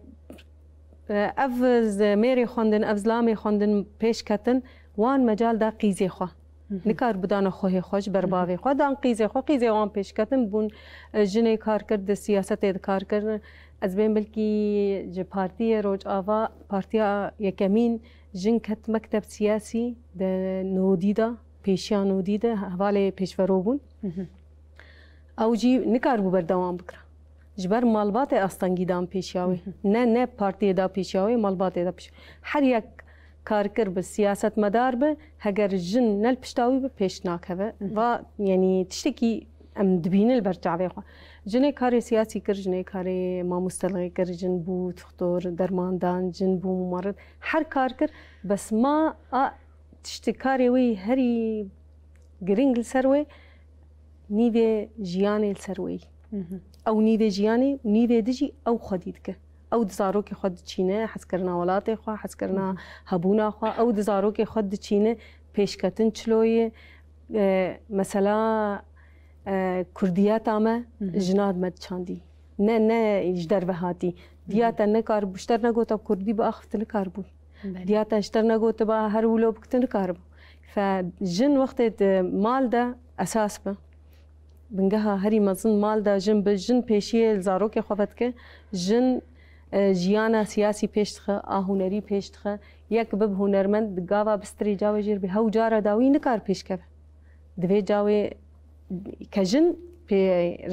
e, ev z-, mêrê xwendin, ev zilamê xwendin pêş ketin, wan mecal da qîzê xwe. Mhm. Nikar bidana xwehê xwe ji ber Mhm. bavê xwe, dan qîzê xwe, qîzê wan pêşketin bûn, e, jinê kar kir, di siyasetê de kar kir. Ez bên belkî ji partiyê Rojava, partiya yekemîn jin ket mekteb siyasî de nodî de, pêşiya nodî de hevalê pêşvero bûn. Mhm. Ew jî nikaribû berdewam bikira. Ji ber malbatê astengî dan pêşiya wê. Mhm. Ne, ne partiyê da pêşiya wê, malbatê da pêşiya. Her yek kar kir bi, siyasetmedar bi, heger jin ne li pişta wî bi, pêş nakeve. Mhm. Va, yanî tiştekî em dibînin li ber çavê xwe. Jinê karê siyasî kir, jinê karê mamostelixê kir, jin bû tuxtor, dermandan, jin bû mumerid. Her kar kir, bes ma a tiştê karê wê herî giring li ser wê, nîvê jiyanê li ser wê. Mhm. Ew nîvê jiyanê, nîvê dijî ew xwedî dike. Ew di zarokê xwe diçîne, hezkirina welatê xwe, hezkirina Mhm. hebûna xwe, ew di zarokê xwe diçîne, pêşketin çiloyê, e, mesela, e, kurdiyeta me Mhm. jina di me diçandî. Ne, ne ji derve hatî. Diya Mhm. te nekar, ji te negot ew kurdî bi axiftin, nikar bû. Belê. Diya te ji te negotiba her wilo biktin, nikar bû. Fe jin wextê di mal de esas bi. Bingeha herî mezin mal de jin bi, jin pêşiyê li zarokê xwe vedike, jin, e, jiyana siyasî pêş dixe, a hunerî pêş dixe. Yek bib hunermend, di gava bistirê cawê jêr bê, hew cara dawî nikar pêş keve. Divê cawê ke jin pê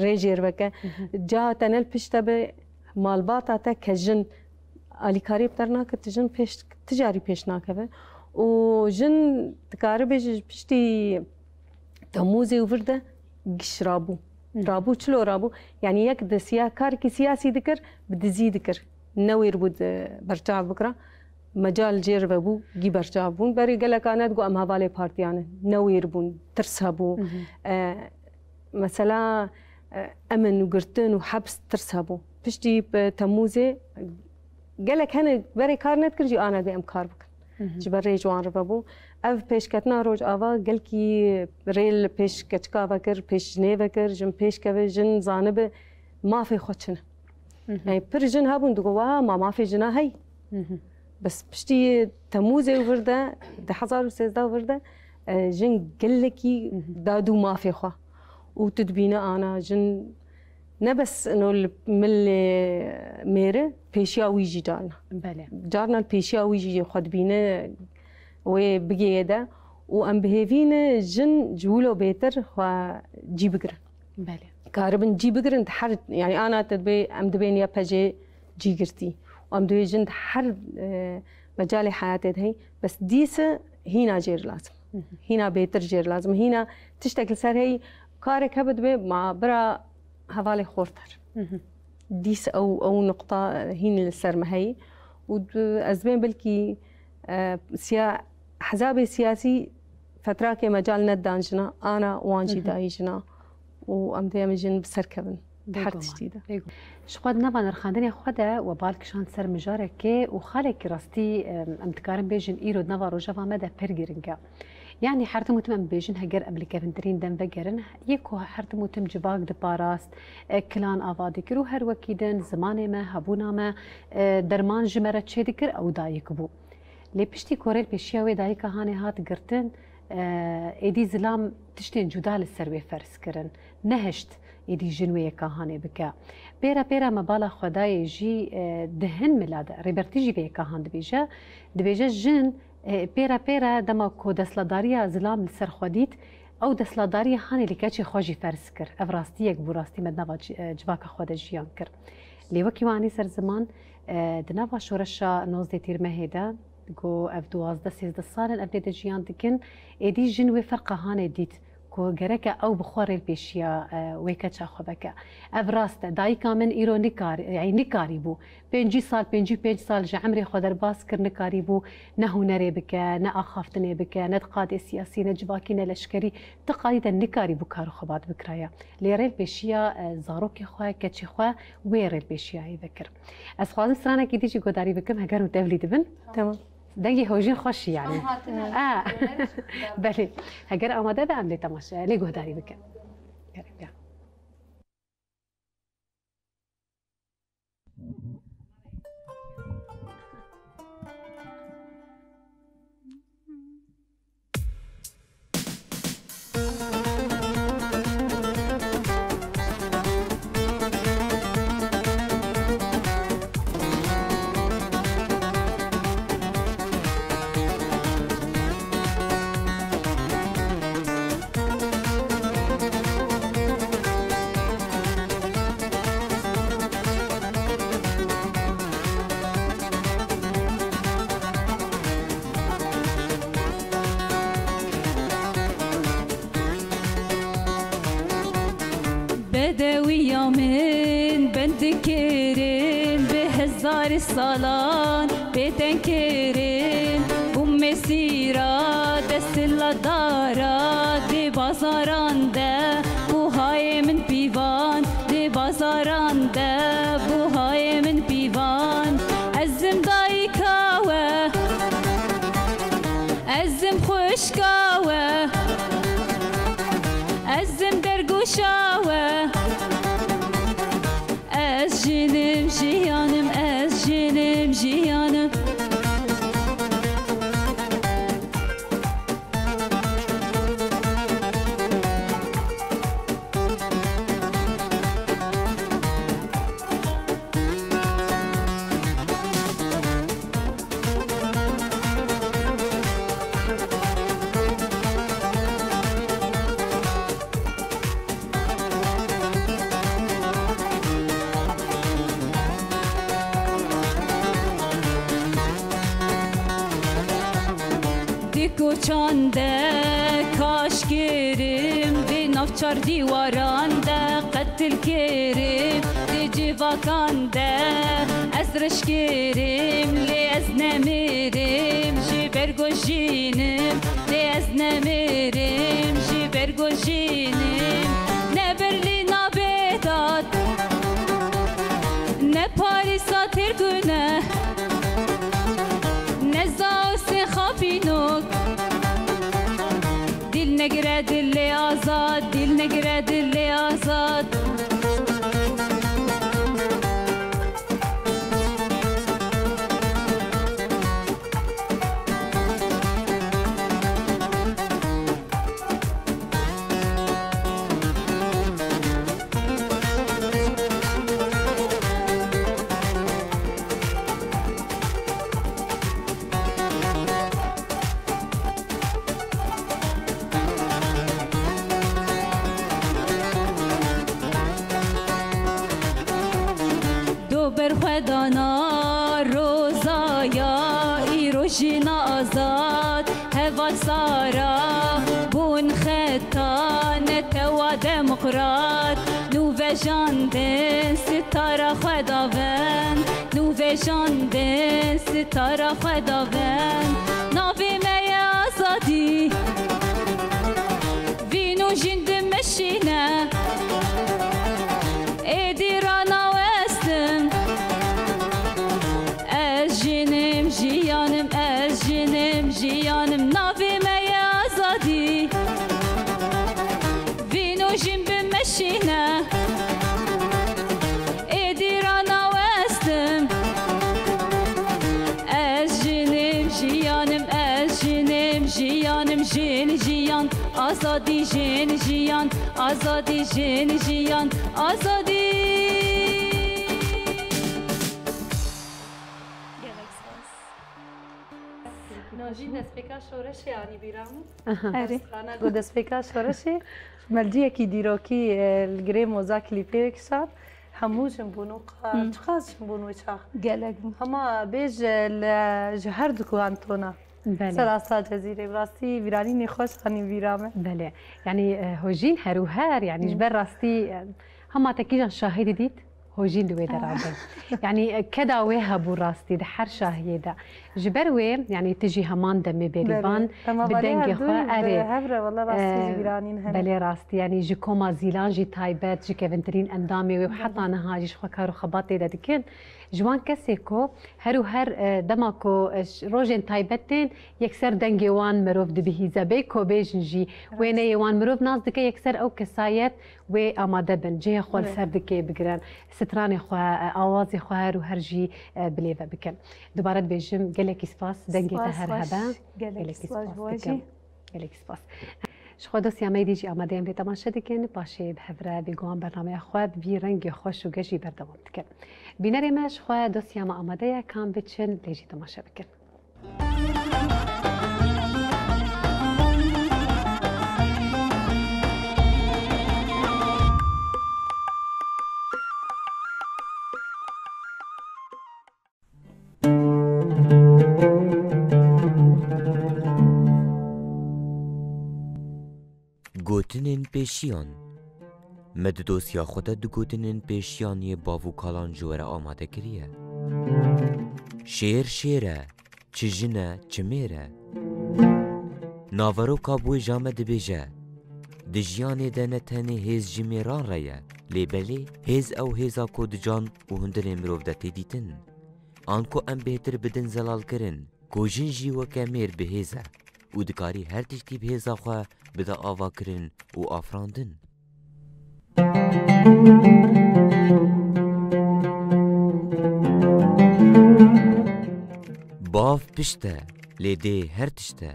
rê jêr veke. Mhm. Ca te ne li pişt te be, malbata te ke jin alîkariyê bi te re nake, tu jin pêş, tu carî pêş nakeve. Û jin dikare bêje ji piştî Temûzê û vir de giş rabû. Hı. Rabû, çilo rabû? Yani yek di siya-, karkî siyasî dikir, bi dizî dikir. Ne wêr bû di berçav bikira. Mecal jê re vebû, gî berçav bûn. Berê gelek a ne digot em hevalê partiyan in. Newêr bûn, tirs hebû. Mhm. E, mesela, e, emin û girtin û heps tirs hebû. Piştî bi Temmûzê gelek hene berê kar nedikir jî ana dê em kar bikin. Mhm. Ji ber rê ji wan re vebû. Ev pêşketina Rojava gelkî rê li pêş keçika vekir, pêş jinê vekir, jin pêş keve, jin zanibe mafê xwe çi ne. Mhm. Yani pir jin hebûn digo, "Wa ma mafê jina hey." Mhm. Bes piştî Temûzê û vir de, di hezar û sêzdeh vir de, e, jin gelekî Mhm. da dû mafê xwe. Û tu dibîne ana jin ne bes ino li milê mêri, pêşiya wî jî carna. Belê. Carna li pêşiya wî jî xwe dibîne wê bigêye de. Û em bi hêvî ne jin ji wilo bêtir xwe cî bigirin. Belê. Karibin cî bigirin di her, yani ana te dibê, em dibên Y P G cî girtî. Û em dibê jin di her, e, mecalê heyatê de hey. Bes dîse hîna jê re lazim. Hı hı. Hîna bêtir jê re lazim. Hîna tiştek li ser hey karek hebe dibê ma bira hevalê xorter. Hı hı. Dîs ew, ew nuqta, e, hîn li ser me heyî. Û d-, ez dibêm belkî, e, siya-, hezabê siyasî fetrakê mecal nedan jina, ana wan jî Hı hı. dayî jina. Û em dê em jin bi ser kevin. Her Bêguman, tiştî de. bêguman. Ji xwe di nava nirxandinê xwe de we bal kişand ser mijarekê û xalekî rastî, em, em dikarin bêjin îro di nava rojeva me de pir giring e. Yanî her tim û tim em bêjin heger em li kevintirîn dem vegerin, yê ku her tim û tim civak diparast, e, kilan ava dikir û her wekî din zimanê me, hebûna me, e, derman ji me re çêdikir, ew dayik bû. Lê piştî ku rêlpêşiya wê dayika hanê hat girtin, e, êdî zilam tiştên cuda li ser wê ferz kirin. Nehişt êdî jin wê yeka hanê bike. Pêre pêre me bala xwe dayê jî, e, di hin mila de, Rêbertî jî vê yeka han dibêje. Dibêje jin, e, pêre pêre dema ku desthilatdariya zilam li ser xwe dît, ew desthilatdariya hanê li keçê xwe jî ferz kir. Ev rastiyek bû, rastî me di nava ci-, e, civaka xwe de jiyan kir. Lê wekî we anî ser ziman, e, di nava şoreşa nozdeh Tîrmehê de, ku ev duwazdeh sêzdeh sal in ev lê de jiyan dikin, êdî jin wê ferqa hanê dît ku gereke ew bi xwe rêlpêşiya, e, wê keça xwe veke. Ev rast e, dayika min îro nikar-, yani nikarîbû. Pêncî sal, pêncî û pênc sal ji emrê xwe derbas kir, nikarîbû ne hunerê bike, ne axaftinê bike, ne di qadê siyasî, ne civakî, ne leşkerî. Ti qadî de nikarîbû kar û xebat bikiraya. Lê rêlpêşiya, e, zarokê xwe, keçê xwe wê rêlpêşiyayê vekir. Ez xwazim stranekî dî jî guhdarî bikim, heger hûn tevlî dibin. Tamam. Dengê hojîn xweş e yani. Em hatine. Ha. Belê. Heger amade be em lê temaşe, lê guhdarî bikin. Gerek ya. Bedewiya min bendikirin bi hezarê salan bêtenkirin û mesîra desthilatdara dê bazaran de buhayê min pîvan, dê bazaran de buhayê min pîvan. Ez im dayika we, ez im xwişka we, ez im dergûşa we. Ez jinim, jiyanim, ez jinim, jiyanim. Di koçan de kaş kirim, di nav çar dîwaran de qetil kirim, di civakan de ez reş kirim, lê ez ne Nemirim ji ber ku jinim, lê ez nemirim ji ber ku jinim. Ne Berlîna Bêdad, ne Parîsa Têrgune, ne Zaosê Xapînok. Dil negire dilê azad, dil negire dilê azad. Do berxwedana rozaya îro jina azad, heval sara bûn xeta netewa demokrat. Nû vejandin sitara xwe daven, nû vejandin sitara xwe daven. Navê me ye azadî, vî nû jin dimeşîne. Êdî ranawestim. Ez jinim, jiyanim, ez jinim, jiyanim. Navê me ye azadî. Vîno jin bimeşîne. Êdî ranawestim. Ez jinim, jiyanim, ez jinim, jiyanim, jin, jiyan, azadî, jin, jiyan, azadî, jin, jiyan, azadî. Gelek spas. No jî destpêka şoreşê anî bîra min. Aha. Erê. Strana ku destpêka şoreşê, me li cihekî dîrokî, e, li girê moza klîpê kişand. Hemû jin bûn û qa-, Hmm. çiqas jin bûn wê çax. Gelek bûn. Hema bêj, e, li, ji her du kuan tona. Belê. Ser asta Cezîrê, bi rastî vîranînê xweş anî bîra me. Belê. Yanî, e, hojîn her û her, yanî ji Hmm. ber rastî, e, hema te kîjan şahidî dît? Hojîn di wê de rabe. Yanî, e, keda wê hebû rastî di her şahiyê de. Ji ber wê, yanî tu jî heman demê berîvan Belê. Hema bi balê dengê her xwe, du erê, bi hev re, wela rastî e, jî bîranîn hene. Belê rastî, yanî ji koma Zîlan jî taybet, ji kevintirîn endamê wê û Belê. heta niha jî ji xwe kar û xebat tê de dikin. Ji wan kesê ku her û her, e, dema ku, e, ş-, rojên taybet tên, yekser dengê wan mirov dibihîze. Bê ku bêjin jî, Rast. wêneyê wan mirov nas dike, yekser ew kesayet wê amade bin, cihê xwe li Evet. ser dikê bigirin, stranê xwe, e, awazê xwe her û her jî, e, bilêve bikin. Dubare dibêjim, gelekî spas, dengê te Spas, her baş. hebe. Gelekî Gelekî spas spas ji bo we dikim. jî. Gelekî spas. Ji xwe dosya me dî jî amade em vê temaşe dikin, paşê bi hev re bêguman bernameya xwe bi vî rengê xweş û geş jî berdewam dikin. Bînerê me ji xwe dosya me amade ye, kan biçin lê jî temaşe bikin. Gotinên pêşiyan. Me di dosya xwe de du gotinên pêşiyan yê bav û kalan ji we re amade kiriye. Şêr şêr e, çi jin e, çi mêr e. Naveroka bi wêja me dibêje, di jiyanê de ne tenê hêz ji mêran re ye, lê belê hêz ew hêza ku di can û hundirê mirov de tê dîtin. Anku em bêhtir bidin zelalkirin, ku jin jî weke mêr bi hêz e û dikarî her tiştî bi hêza xwe bide avakirin û afirandin. Bav pişt e, lê dê her tişt e.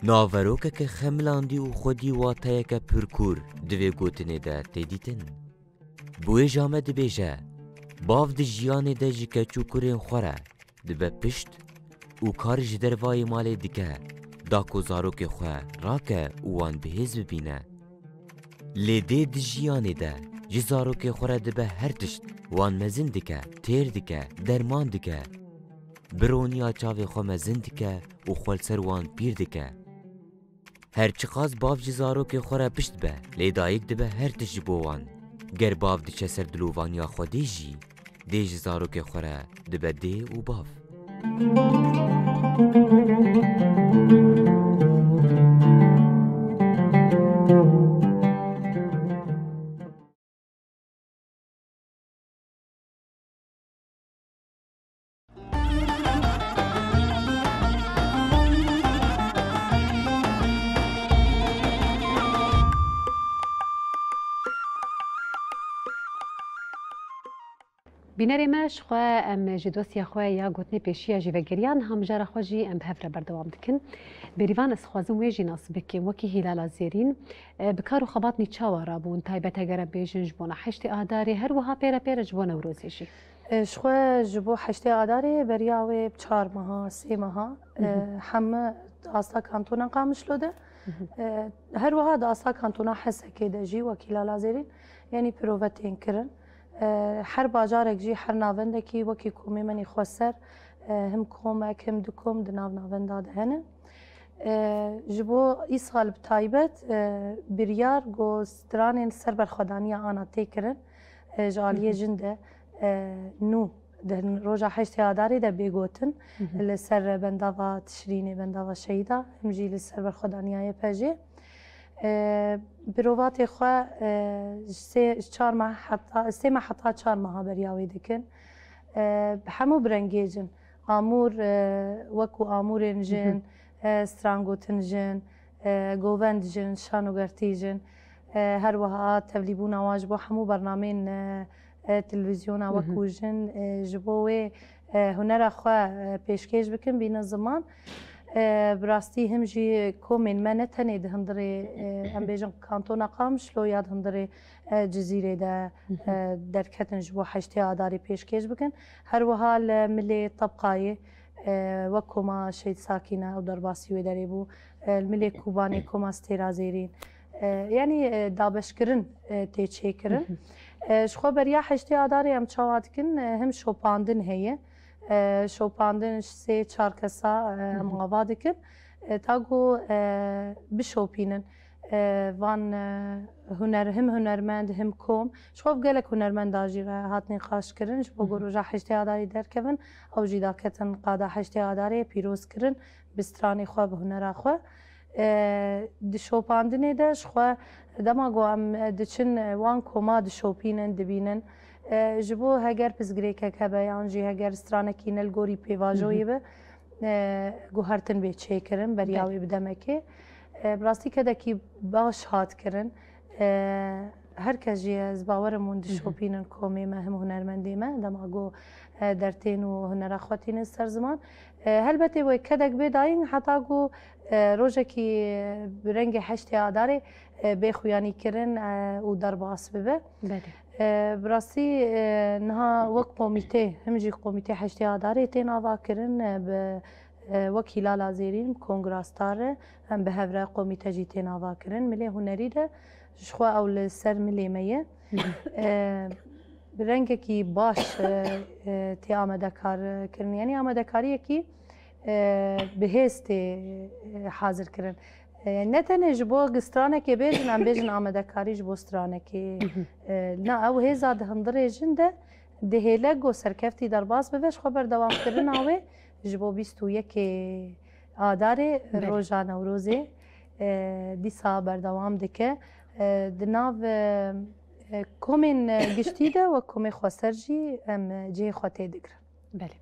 Naverokeke xemilandî û xwedî wateyeke pirkûr di vê gotinê de tê dîtin. Bi wêja me dibêje, bav di jiyanê de ji keç û kurên xwe re dibe pişt û kar ji dervayê malê dike, da ku zarokê xwe rake û wan bi hêz bibîne. Lê dê di jiyanê de ji zarokê xwe re dibe her tişt, wan mezin dike, têr dike, derman dike. Bi roniya çavê xwe mezin dike û xwe li ser wan pîr dike. Her çiqas bav ji zarokê xwe re pişt be, lê dayik dibe her tişt ji bo wan. Ger bav diçe ser dilovaniya Xwedê jî, Dê ji zarokê xwe re dibe dê û bav. Bînerê me, ji xwe em ji dosya xwe ya gotinê pêşiya jî vegeriyan, ha mijara xwe jî em bi hev re berdewam dikin. Bêrîvan, ez dixwazim wê jî nas bikim, wekî Hîlala Zêrîn, e, bi kar û xebat nî çawa rabûn, taybet eger em bêjin ji bona heştê Adarê, her wiha pê re pê re ji bo Newrozê jî. E, ji xwe ji bo heştê Adarê beriya wê çar meha, sê meha, Hı hı. e, heme di asta kantona Qamişlo de. Hı hı. E, her wiha di asta kantona Hesekê de jî wekî Hîlala Zêrîn, yanî pirove tên kirin. E, her bajarek jî, her navendekî wekî komê me nî xweser, e, him komek, him du kom di nav navenda de hene. E, ji bo îsal bi taybet, e, biryar ku stranên ser berxwedaniya ana tê kirin, e, ji aliyê Hı hı. jin de, e, nû di roja heştê Adarê de bê gotin, Hı hı. li ser bendava Tişrînê, bendava Şehîda, him jî li ser berxwedaniya Y P J'ê. E, birovatê xwe, e, ji sê, ji çar meh heta, sê meh heta çar meha beriya wê dikin. E, hemû bi rengê jin. Amûr, e, wekû amûrên Hı hı. jin, e, strangotin jin, e, govend jin, şanogertî jin, e, her wiha tevlîbûna wan ji bo hemû bernameyên, e, e, televîzyona Hı hı. wekû jin, e, ji bo wê, e, hunera xwe, e, pêşkêş bikin, bînin ziman. E, bi rastî him jî komên me ne tenê di hundirê, e, em bêjin kantona Qamişlo ya di hundirê, e, Cizîrê de, Hı hı. e, derketin ji bo heştê Adarê pêşkêş bikin. Her wiha li milê Tebqayê, e, wek koma Şehîd Sakîne ew derbasî wê derê bû, e, li milê Kobanê koma Stêra Zêrîn, e, yanî, e, dabeşkirin, e, tê çêkirin. Hı hı. E, ji xwe beriya heştê Adarê em çawa dikin, e, him şopandin heye. E, şopandin ji sê çar kesa, e, em Hı hı. ava dikin. E, ta ku, e, bişopînin. E, van, e, huner, him hunermend, him kom. Ji xwe bi gelek hunermenda jî re hat nîqaş kirin. Ji bo Hı hı. ku roja heştê Adarê derkevin, ew jî daketin qada heştê Adarê pîroz kirin. Bi stranê xwe, bi hunera xwe. E, di şopandinê de ji xwe dema ku em, e, diçin, e, wan koma dişopînin, dibînin. E, ji bo heger pirsgirêkek hebe yan jî heger stranekî ne li gorî Hı hı. pêvajoyê be, e, guhertin bê çêkirin beriya Belê. wê bi demekê. E, bi rastî kedekî baş hat kirin. E, her kes jî ez bawerim hûn Hı hı. dişopînin komê me, him hunermendê me, dema ku, e, dertên û hunera xwe tînin ser ziman. E, helbetê wê kedek bê dayîn heta ku, e, rojekî, e, bi rengê heştê Adarê, e, bê xuyanî kirin, e, û derbas bibe. Belê. E, bi rastî, e, niha wek komîte, him jî komîtê heştê Adarê tên ava kirin, e, bi, e, wek Hîlala Zêrîn, Kongra Star re, em bi hev re komîte jî tên ava kirin. Milê hunerî de ji xwe ew li ser milê me ye. Hı hı. E, bi rengekî baş, e, e, tê amadekar kirin. Yanî amadekariyekî, e, bi hêz tê, e, hazir kirin. E, ne tenê ji bo stranekê bêjin, em bêjin amadekarî ji bo stranekê. Hı hı. E, na, ew hêza di hundirê jin de dihêle ku serkeftî derbas bibe, ji xwe berdewamkirina wê ji bo bîst û yekê Adarê, Belê. roja Newrozê, e, dîsa berdewam dike. E, di nav, e, e, komên, e, giştî de wek komê xweser jî em, e, cihê xwe tê digirin. Belê.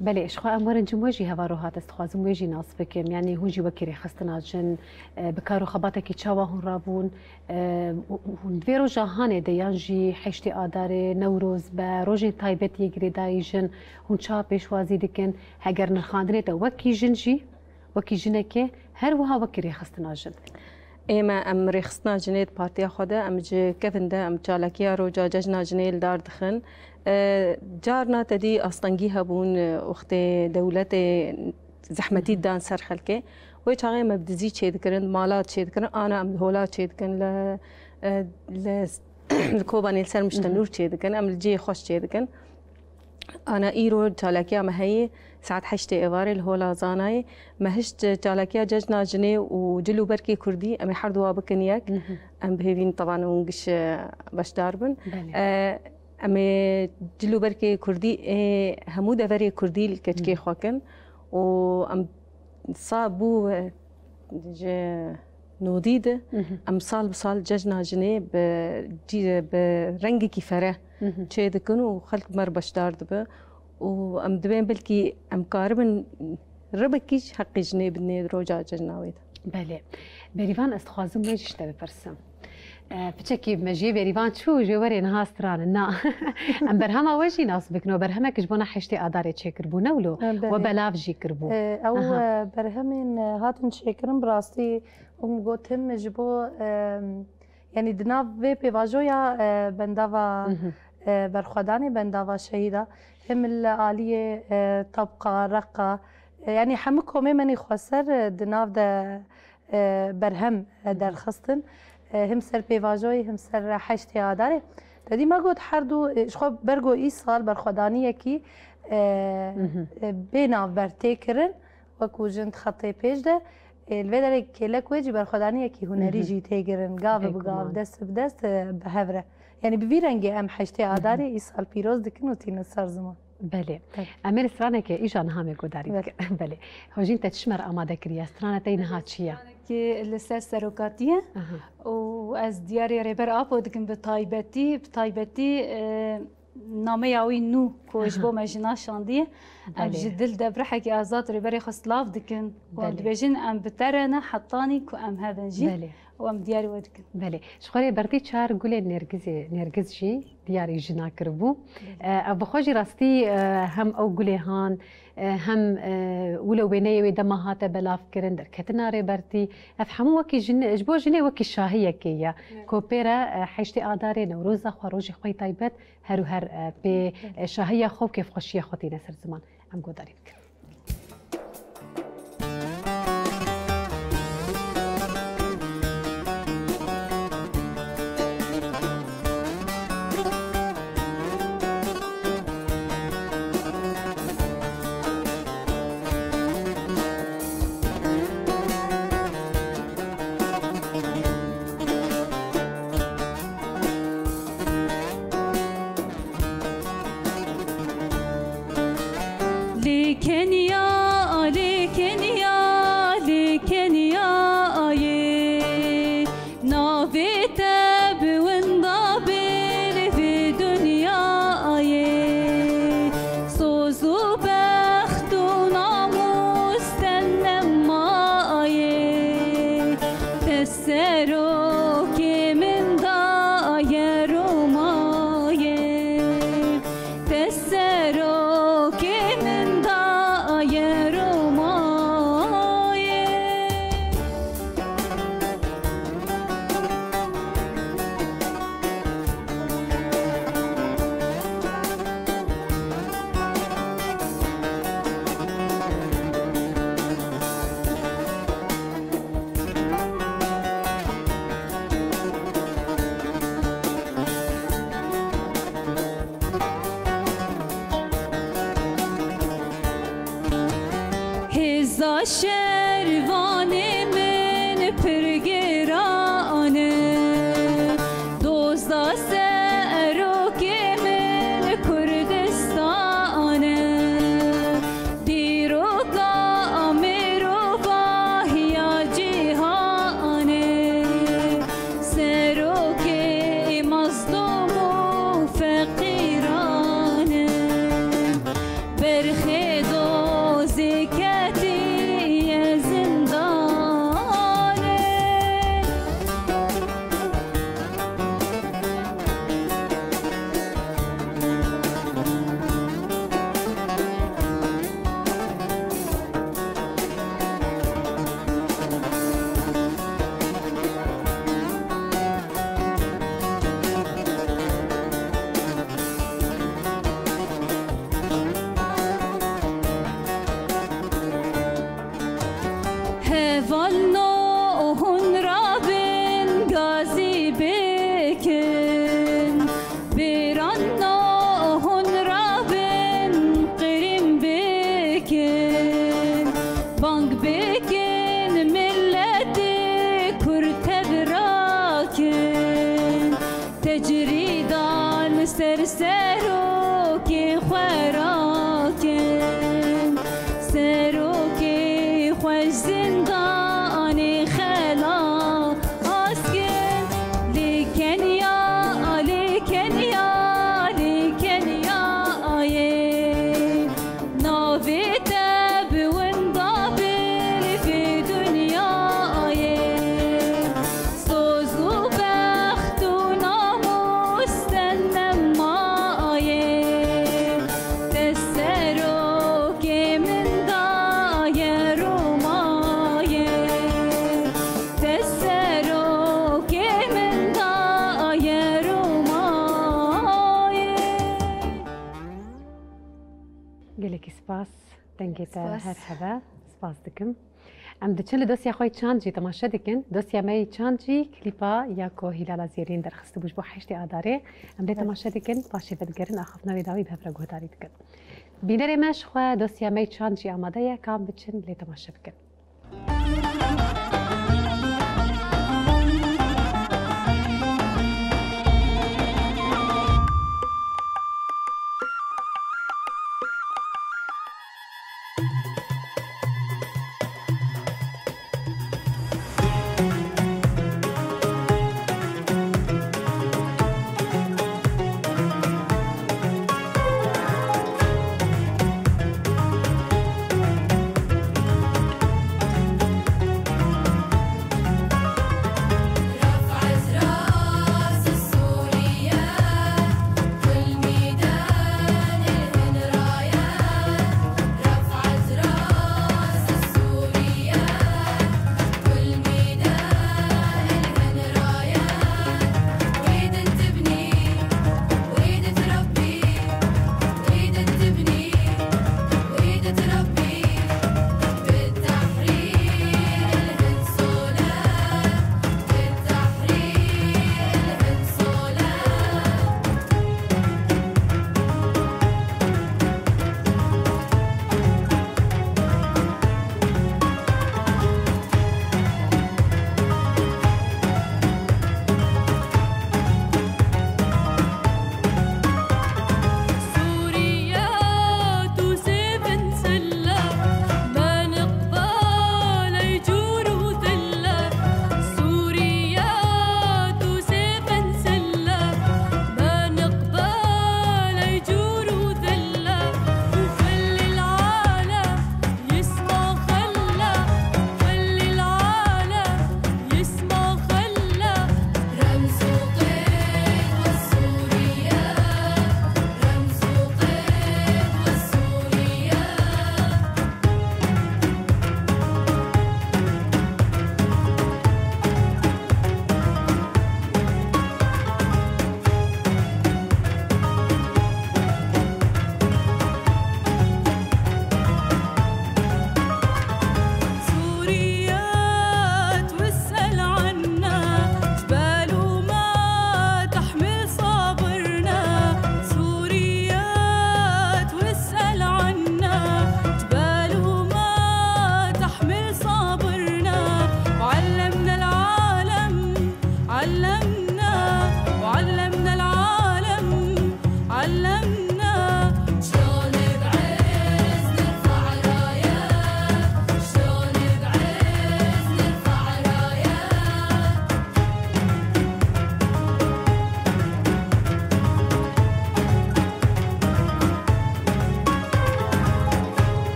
Belê, ji xwe em werin cem we jî hevaro hat, ez dixwazim wê jî nas bikim. Yanî hûn jî wekî rêxistina jin, e, bi kar û xebatekî çawa hûn rabûn? E, hûn di vê roja hanê de yan jî heştê Adarê, Newroz be, rojên taybet yê girêdayî jin, hûn çawa pêşwazî dikin? Heger nirxandinê te wekî jin jî, wekî jinekê, her wiha wekî rêxistina jin? Ê me, em rêxistina jinê di partiya xwe de, em ji kevin de, em çalakiya roja cejna jinê li dar dixin. E, carna tedî astengî hebûn, e, wextê dewletê zehmetî Hı hı. dan ser xelkê. Wê çaxê me bi dizî çêdikirin, di mala çêdikirin, ana em di hola çêdikin, li, e, li, li Kobanê li ser Hı hı. Miştenûr çêdikin, em li cihê xweş çêdikin. Ana îro çalakiya me heye, saet heştê êvarê li Hola Zanayê. Me hişt çalakiya Cejna Jinê û Cil û Berkê Kurdî, em ê her duwa bikin yek. Hı hı. Em bi hêvîn tevan hûn giş, e, beşdar bin. Belê. E, Em ê cil û bergê kurdî ê hemû deverê kurdî li keçikê xwe kin û em sa bû, e, ji nodî de em sal bi sal cejna jinê bi cî-, bi rengekî fereh çê dikin û xelk bi me re beşdar dibe û em dibên belkî em karibin ribekî ji heqê jinê bidinê di roja cejna wê de. Belê. Berîvan, ez dixwazim wê jî ji te bipirsim. E, piçekî mejiyê Berîvan çû, jê werê niha stranin. Na. Em berhema we jî nas bikin. We berhemek ji bona heştê Adarê çêkiribû, ne wilo? E, belê. We belav jî kiribû. E, ew, Aha. e, berhemên, e, hatin çêkirin, bi rastî, wek gotim, ji bo, e, yanî di nav vê pêvajoya, e, bendava, Mhm. e, berxwedanê, bendava şehîda, him li aliyê, e, tebqa, reqa, e, yanî hemû komê me nî xweser, e, di nav de e, berhem, e, derxistin. E, him ser pêvajoyê, him ser heştê Adarê. Te dî me got her du, e, ji xwe bergo îsal berxwedaniyekî, e, Mhm. e, bê navber tê kirin, wekû jin di xetê pêş de, e, li vê derê kêlek wê jî berxwedaniyekî hunerî Mhm. jî tê kirin, gav Ê, bi gav, guman. dest bi dest, e, bi hev re. Yanî bi vî rengê em heştê Mhm. Adarê îsal pîroz dikin û tînin ser ziman. Belê. Belê. Em ê li straneke îja niha me guhdarî Belê. bikin. Belê. Hojîn, te çi ji me re amade kiriye? Strana te yî niha çi ye? Stranekî li ser serokatî ye. Aha. Û ez diyarê Rêber Apo dikim bi taybetî, bi taybetî, e, nameya wî nû ku ji Aha. bo me jina şandiye. Em Belê. ji dil debrihekî azad Rêberê xwe silav dikin. Û em Belê. dibêjin em bi te re ne hetanî ku em hebin jî. Belê. Û em diyarî we dikin. Belê. Ji xwe Rêbertî çar gulên nêrgizê, nêrgiz jî diyarî jina kiribû. Belê. E, ev bi xwe jî rastî, e, hem ew gulê han, e, hem, e, wilo wêneyê wê dema hate belavkirin, derketina Rêbertî. Ev hemû wekî jin, ji bo jinê wekî şahiyekê ye. Evet. Ku pê re, e, heştê Adarê Newroza xwe, rojê xwe yî taybet, her û her, e, pê, Evet. e, şahiya xwe û kêfxweşiya xwe tîne ser ziman. Em guhdarî bikin. Lê Kenya, lê Kenya, lê Kenyayê, navê te bi winda bê li vê dinyayê. Soz û bext û namûs te nemaye. Te serokê min daye Romayê. Te serokê min daye Romayê. Hêza şervanê min pir giran e, doza serokê min Kurdistan e. Dîroka mirovahiya cîhanê, serokê mazlûm û feqîran e. Berxê dozê ketiye Kê te Spas. Her heve, spas dikim. Em diçin li dosya xwe yê çand jî temaşe dikin. Dosya me yê çand jî klîpa ya ku Hîlala Zêrîn derxistibû ji bo heştê Adarê. Em lê Evet. temaşe dikin, paşê vedigerin axaftina wê dawî bi hev re guhdarî dikin. Bînerê me ji xwe dosya me yê çand jî amade ye, ka em biçin lê temaşe bikin.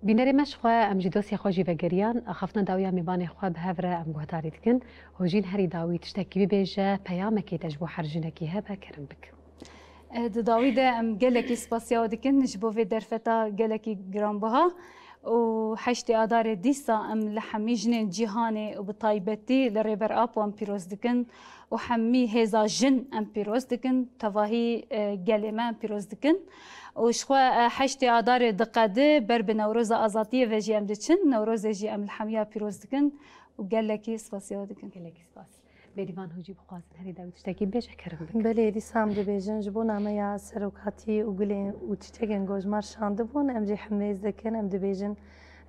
Bînerê me ji xwe, em jî dosyê xwe jî vegeriyan. Axaftina dawiya mêvanê xwe bi hev re em guhdarî dikin. Hojîn herî dawî tiştekî bibêje, peyamekê te ji bo her jinekî hebe, kerem bik. E, di dawî de em gelekî spasiya we dikin ji bo vê derfeta gelekî giranbiha. û heştê Adarê dîsa em li hemî jinên cîhanê û bi taybetî li Rêber Apo em pîroz dikin û hemî hêza jin em pîroz dikin, tevahî, e, gelê me em pîroz dikin. Û ji xwe, e, heştê Adarê diqedi, ber bi Newroza Azadiyê ve jî em diçin, Newrozê jî em li hemiya pîroz dikin û gelekî spasiya we dikin. Gelekî spas. Bêdîvan Hocî bixwazin herî dawî tiştekî bêje, kerem bikin. Belê, dîsa em dibêjin, ji bo nameya serokatî û gulên û çîçekên ku ji me re şandibûn, em jî hemêz dikin, em dibêjin,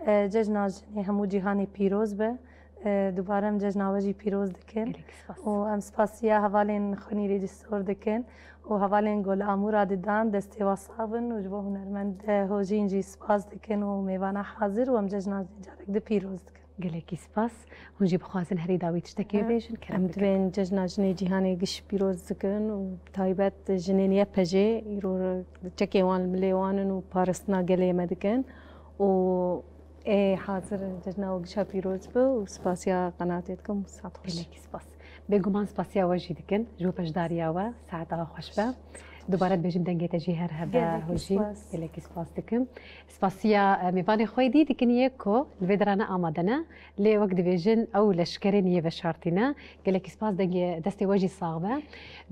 e, cejna jinê hemû cîhanê pîroz be. E, dubare em cejna we jî pîroz dikin. Gelek spas. Û em spasiya hevalên xwînî rejîsor dikin û hevalên ku li Amûra didan, destê we sax bin û ji bo hunermend, e, Hojîn jî spas dikin û mêvana hazir û em cejna jinê carek di pîroz dikin. Gelekî spas. Hûn jî bixwazin herî dawî tiştekê bêjin, kerem bikin. Em divên cejna jinê cîhanê giş pîroz dikin û bi taybet jinên Y P J îro çekên wan li milê wan in û parastina gelê me dikin û ê hazir cejna we gişa pîroz be û spasiya qenatê dikim û saet xweş. Gelekî spas. Bêguman spasiya we jî dikin ji bo beşdariya we, saeta we xweş be. Dubare dibêjim dengê te jî her hebe Hojîn. Gelekî spas. Gelekî spas dikim. Spasiya, e, mêvanê xwe yê dî dikin yê ku li vê derane amade ne, lê wek dibêjin ew leşkerên yê veşartî ne. Gelekî spas, dengê destê we jî sax be.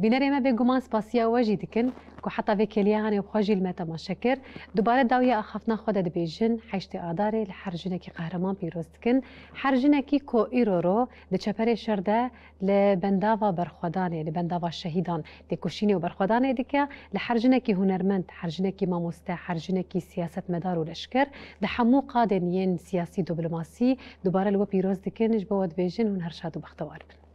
Bînerê me bêguman spasiya we jî dikin ku heta vê kêliya hanê bi xwe jî li me temaşe kir. Dubare dawiya axaftina xwe de dibêjin, heştê Adarê li her jinekî qehreman pîroz dikin. Her jinekî ku îro ro di çeperê şer de li bendava berxwedanê, li bendava şehîdan têkoşînê û berxwedanê dike, li her jinekî hunermend, her jinekî mamoste, her jinekî siyasetmedar û leşker, di hemû qadên yên siyasî, diplomasî, dubare li we pîroz dikin, ji bo we dibêjin hûn her şad û bextewar bin.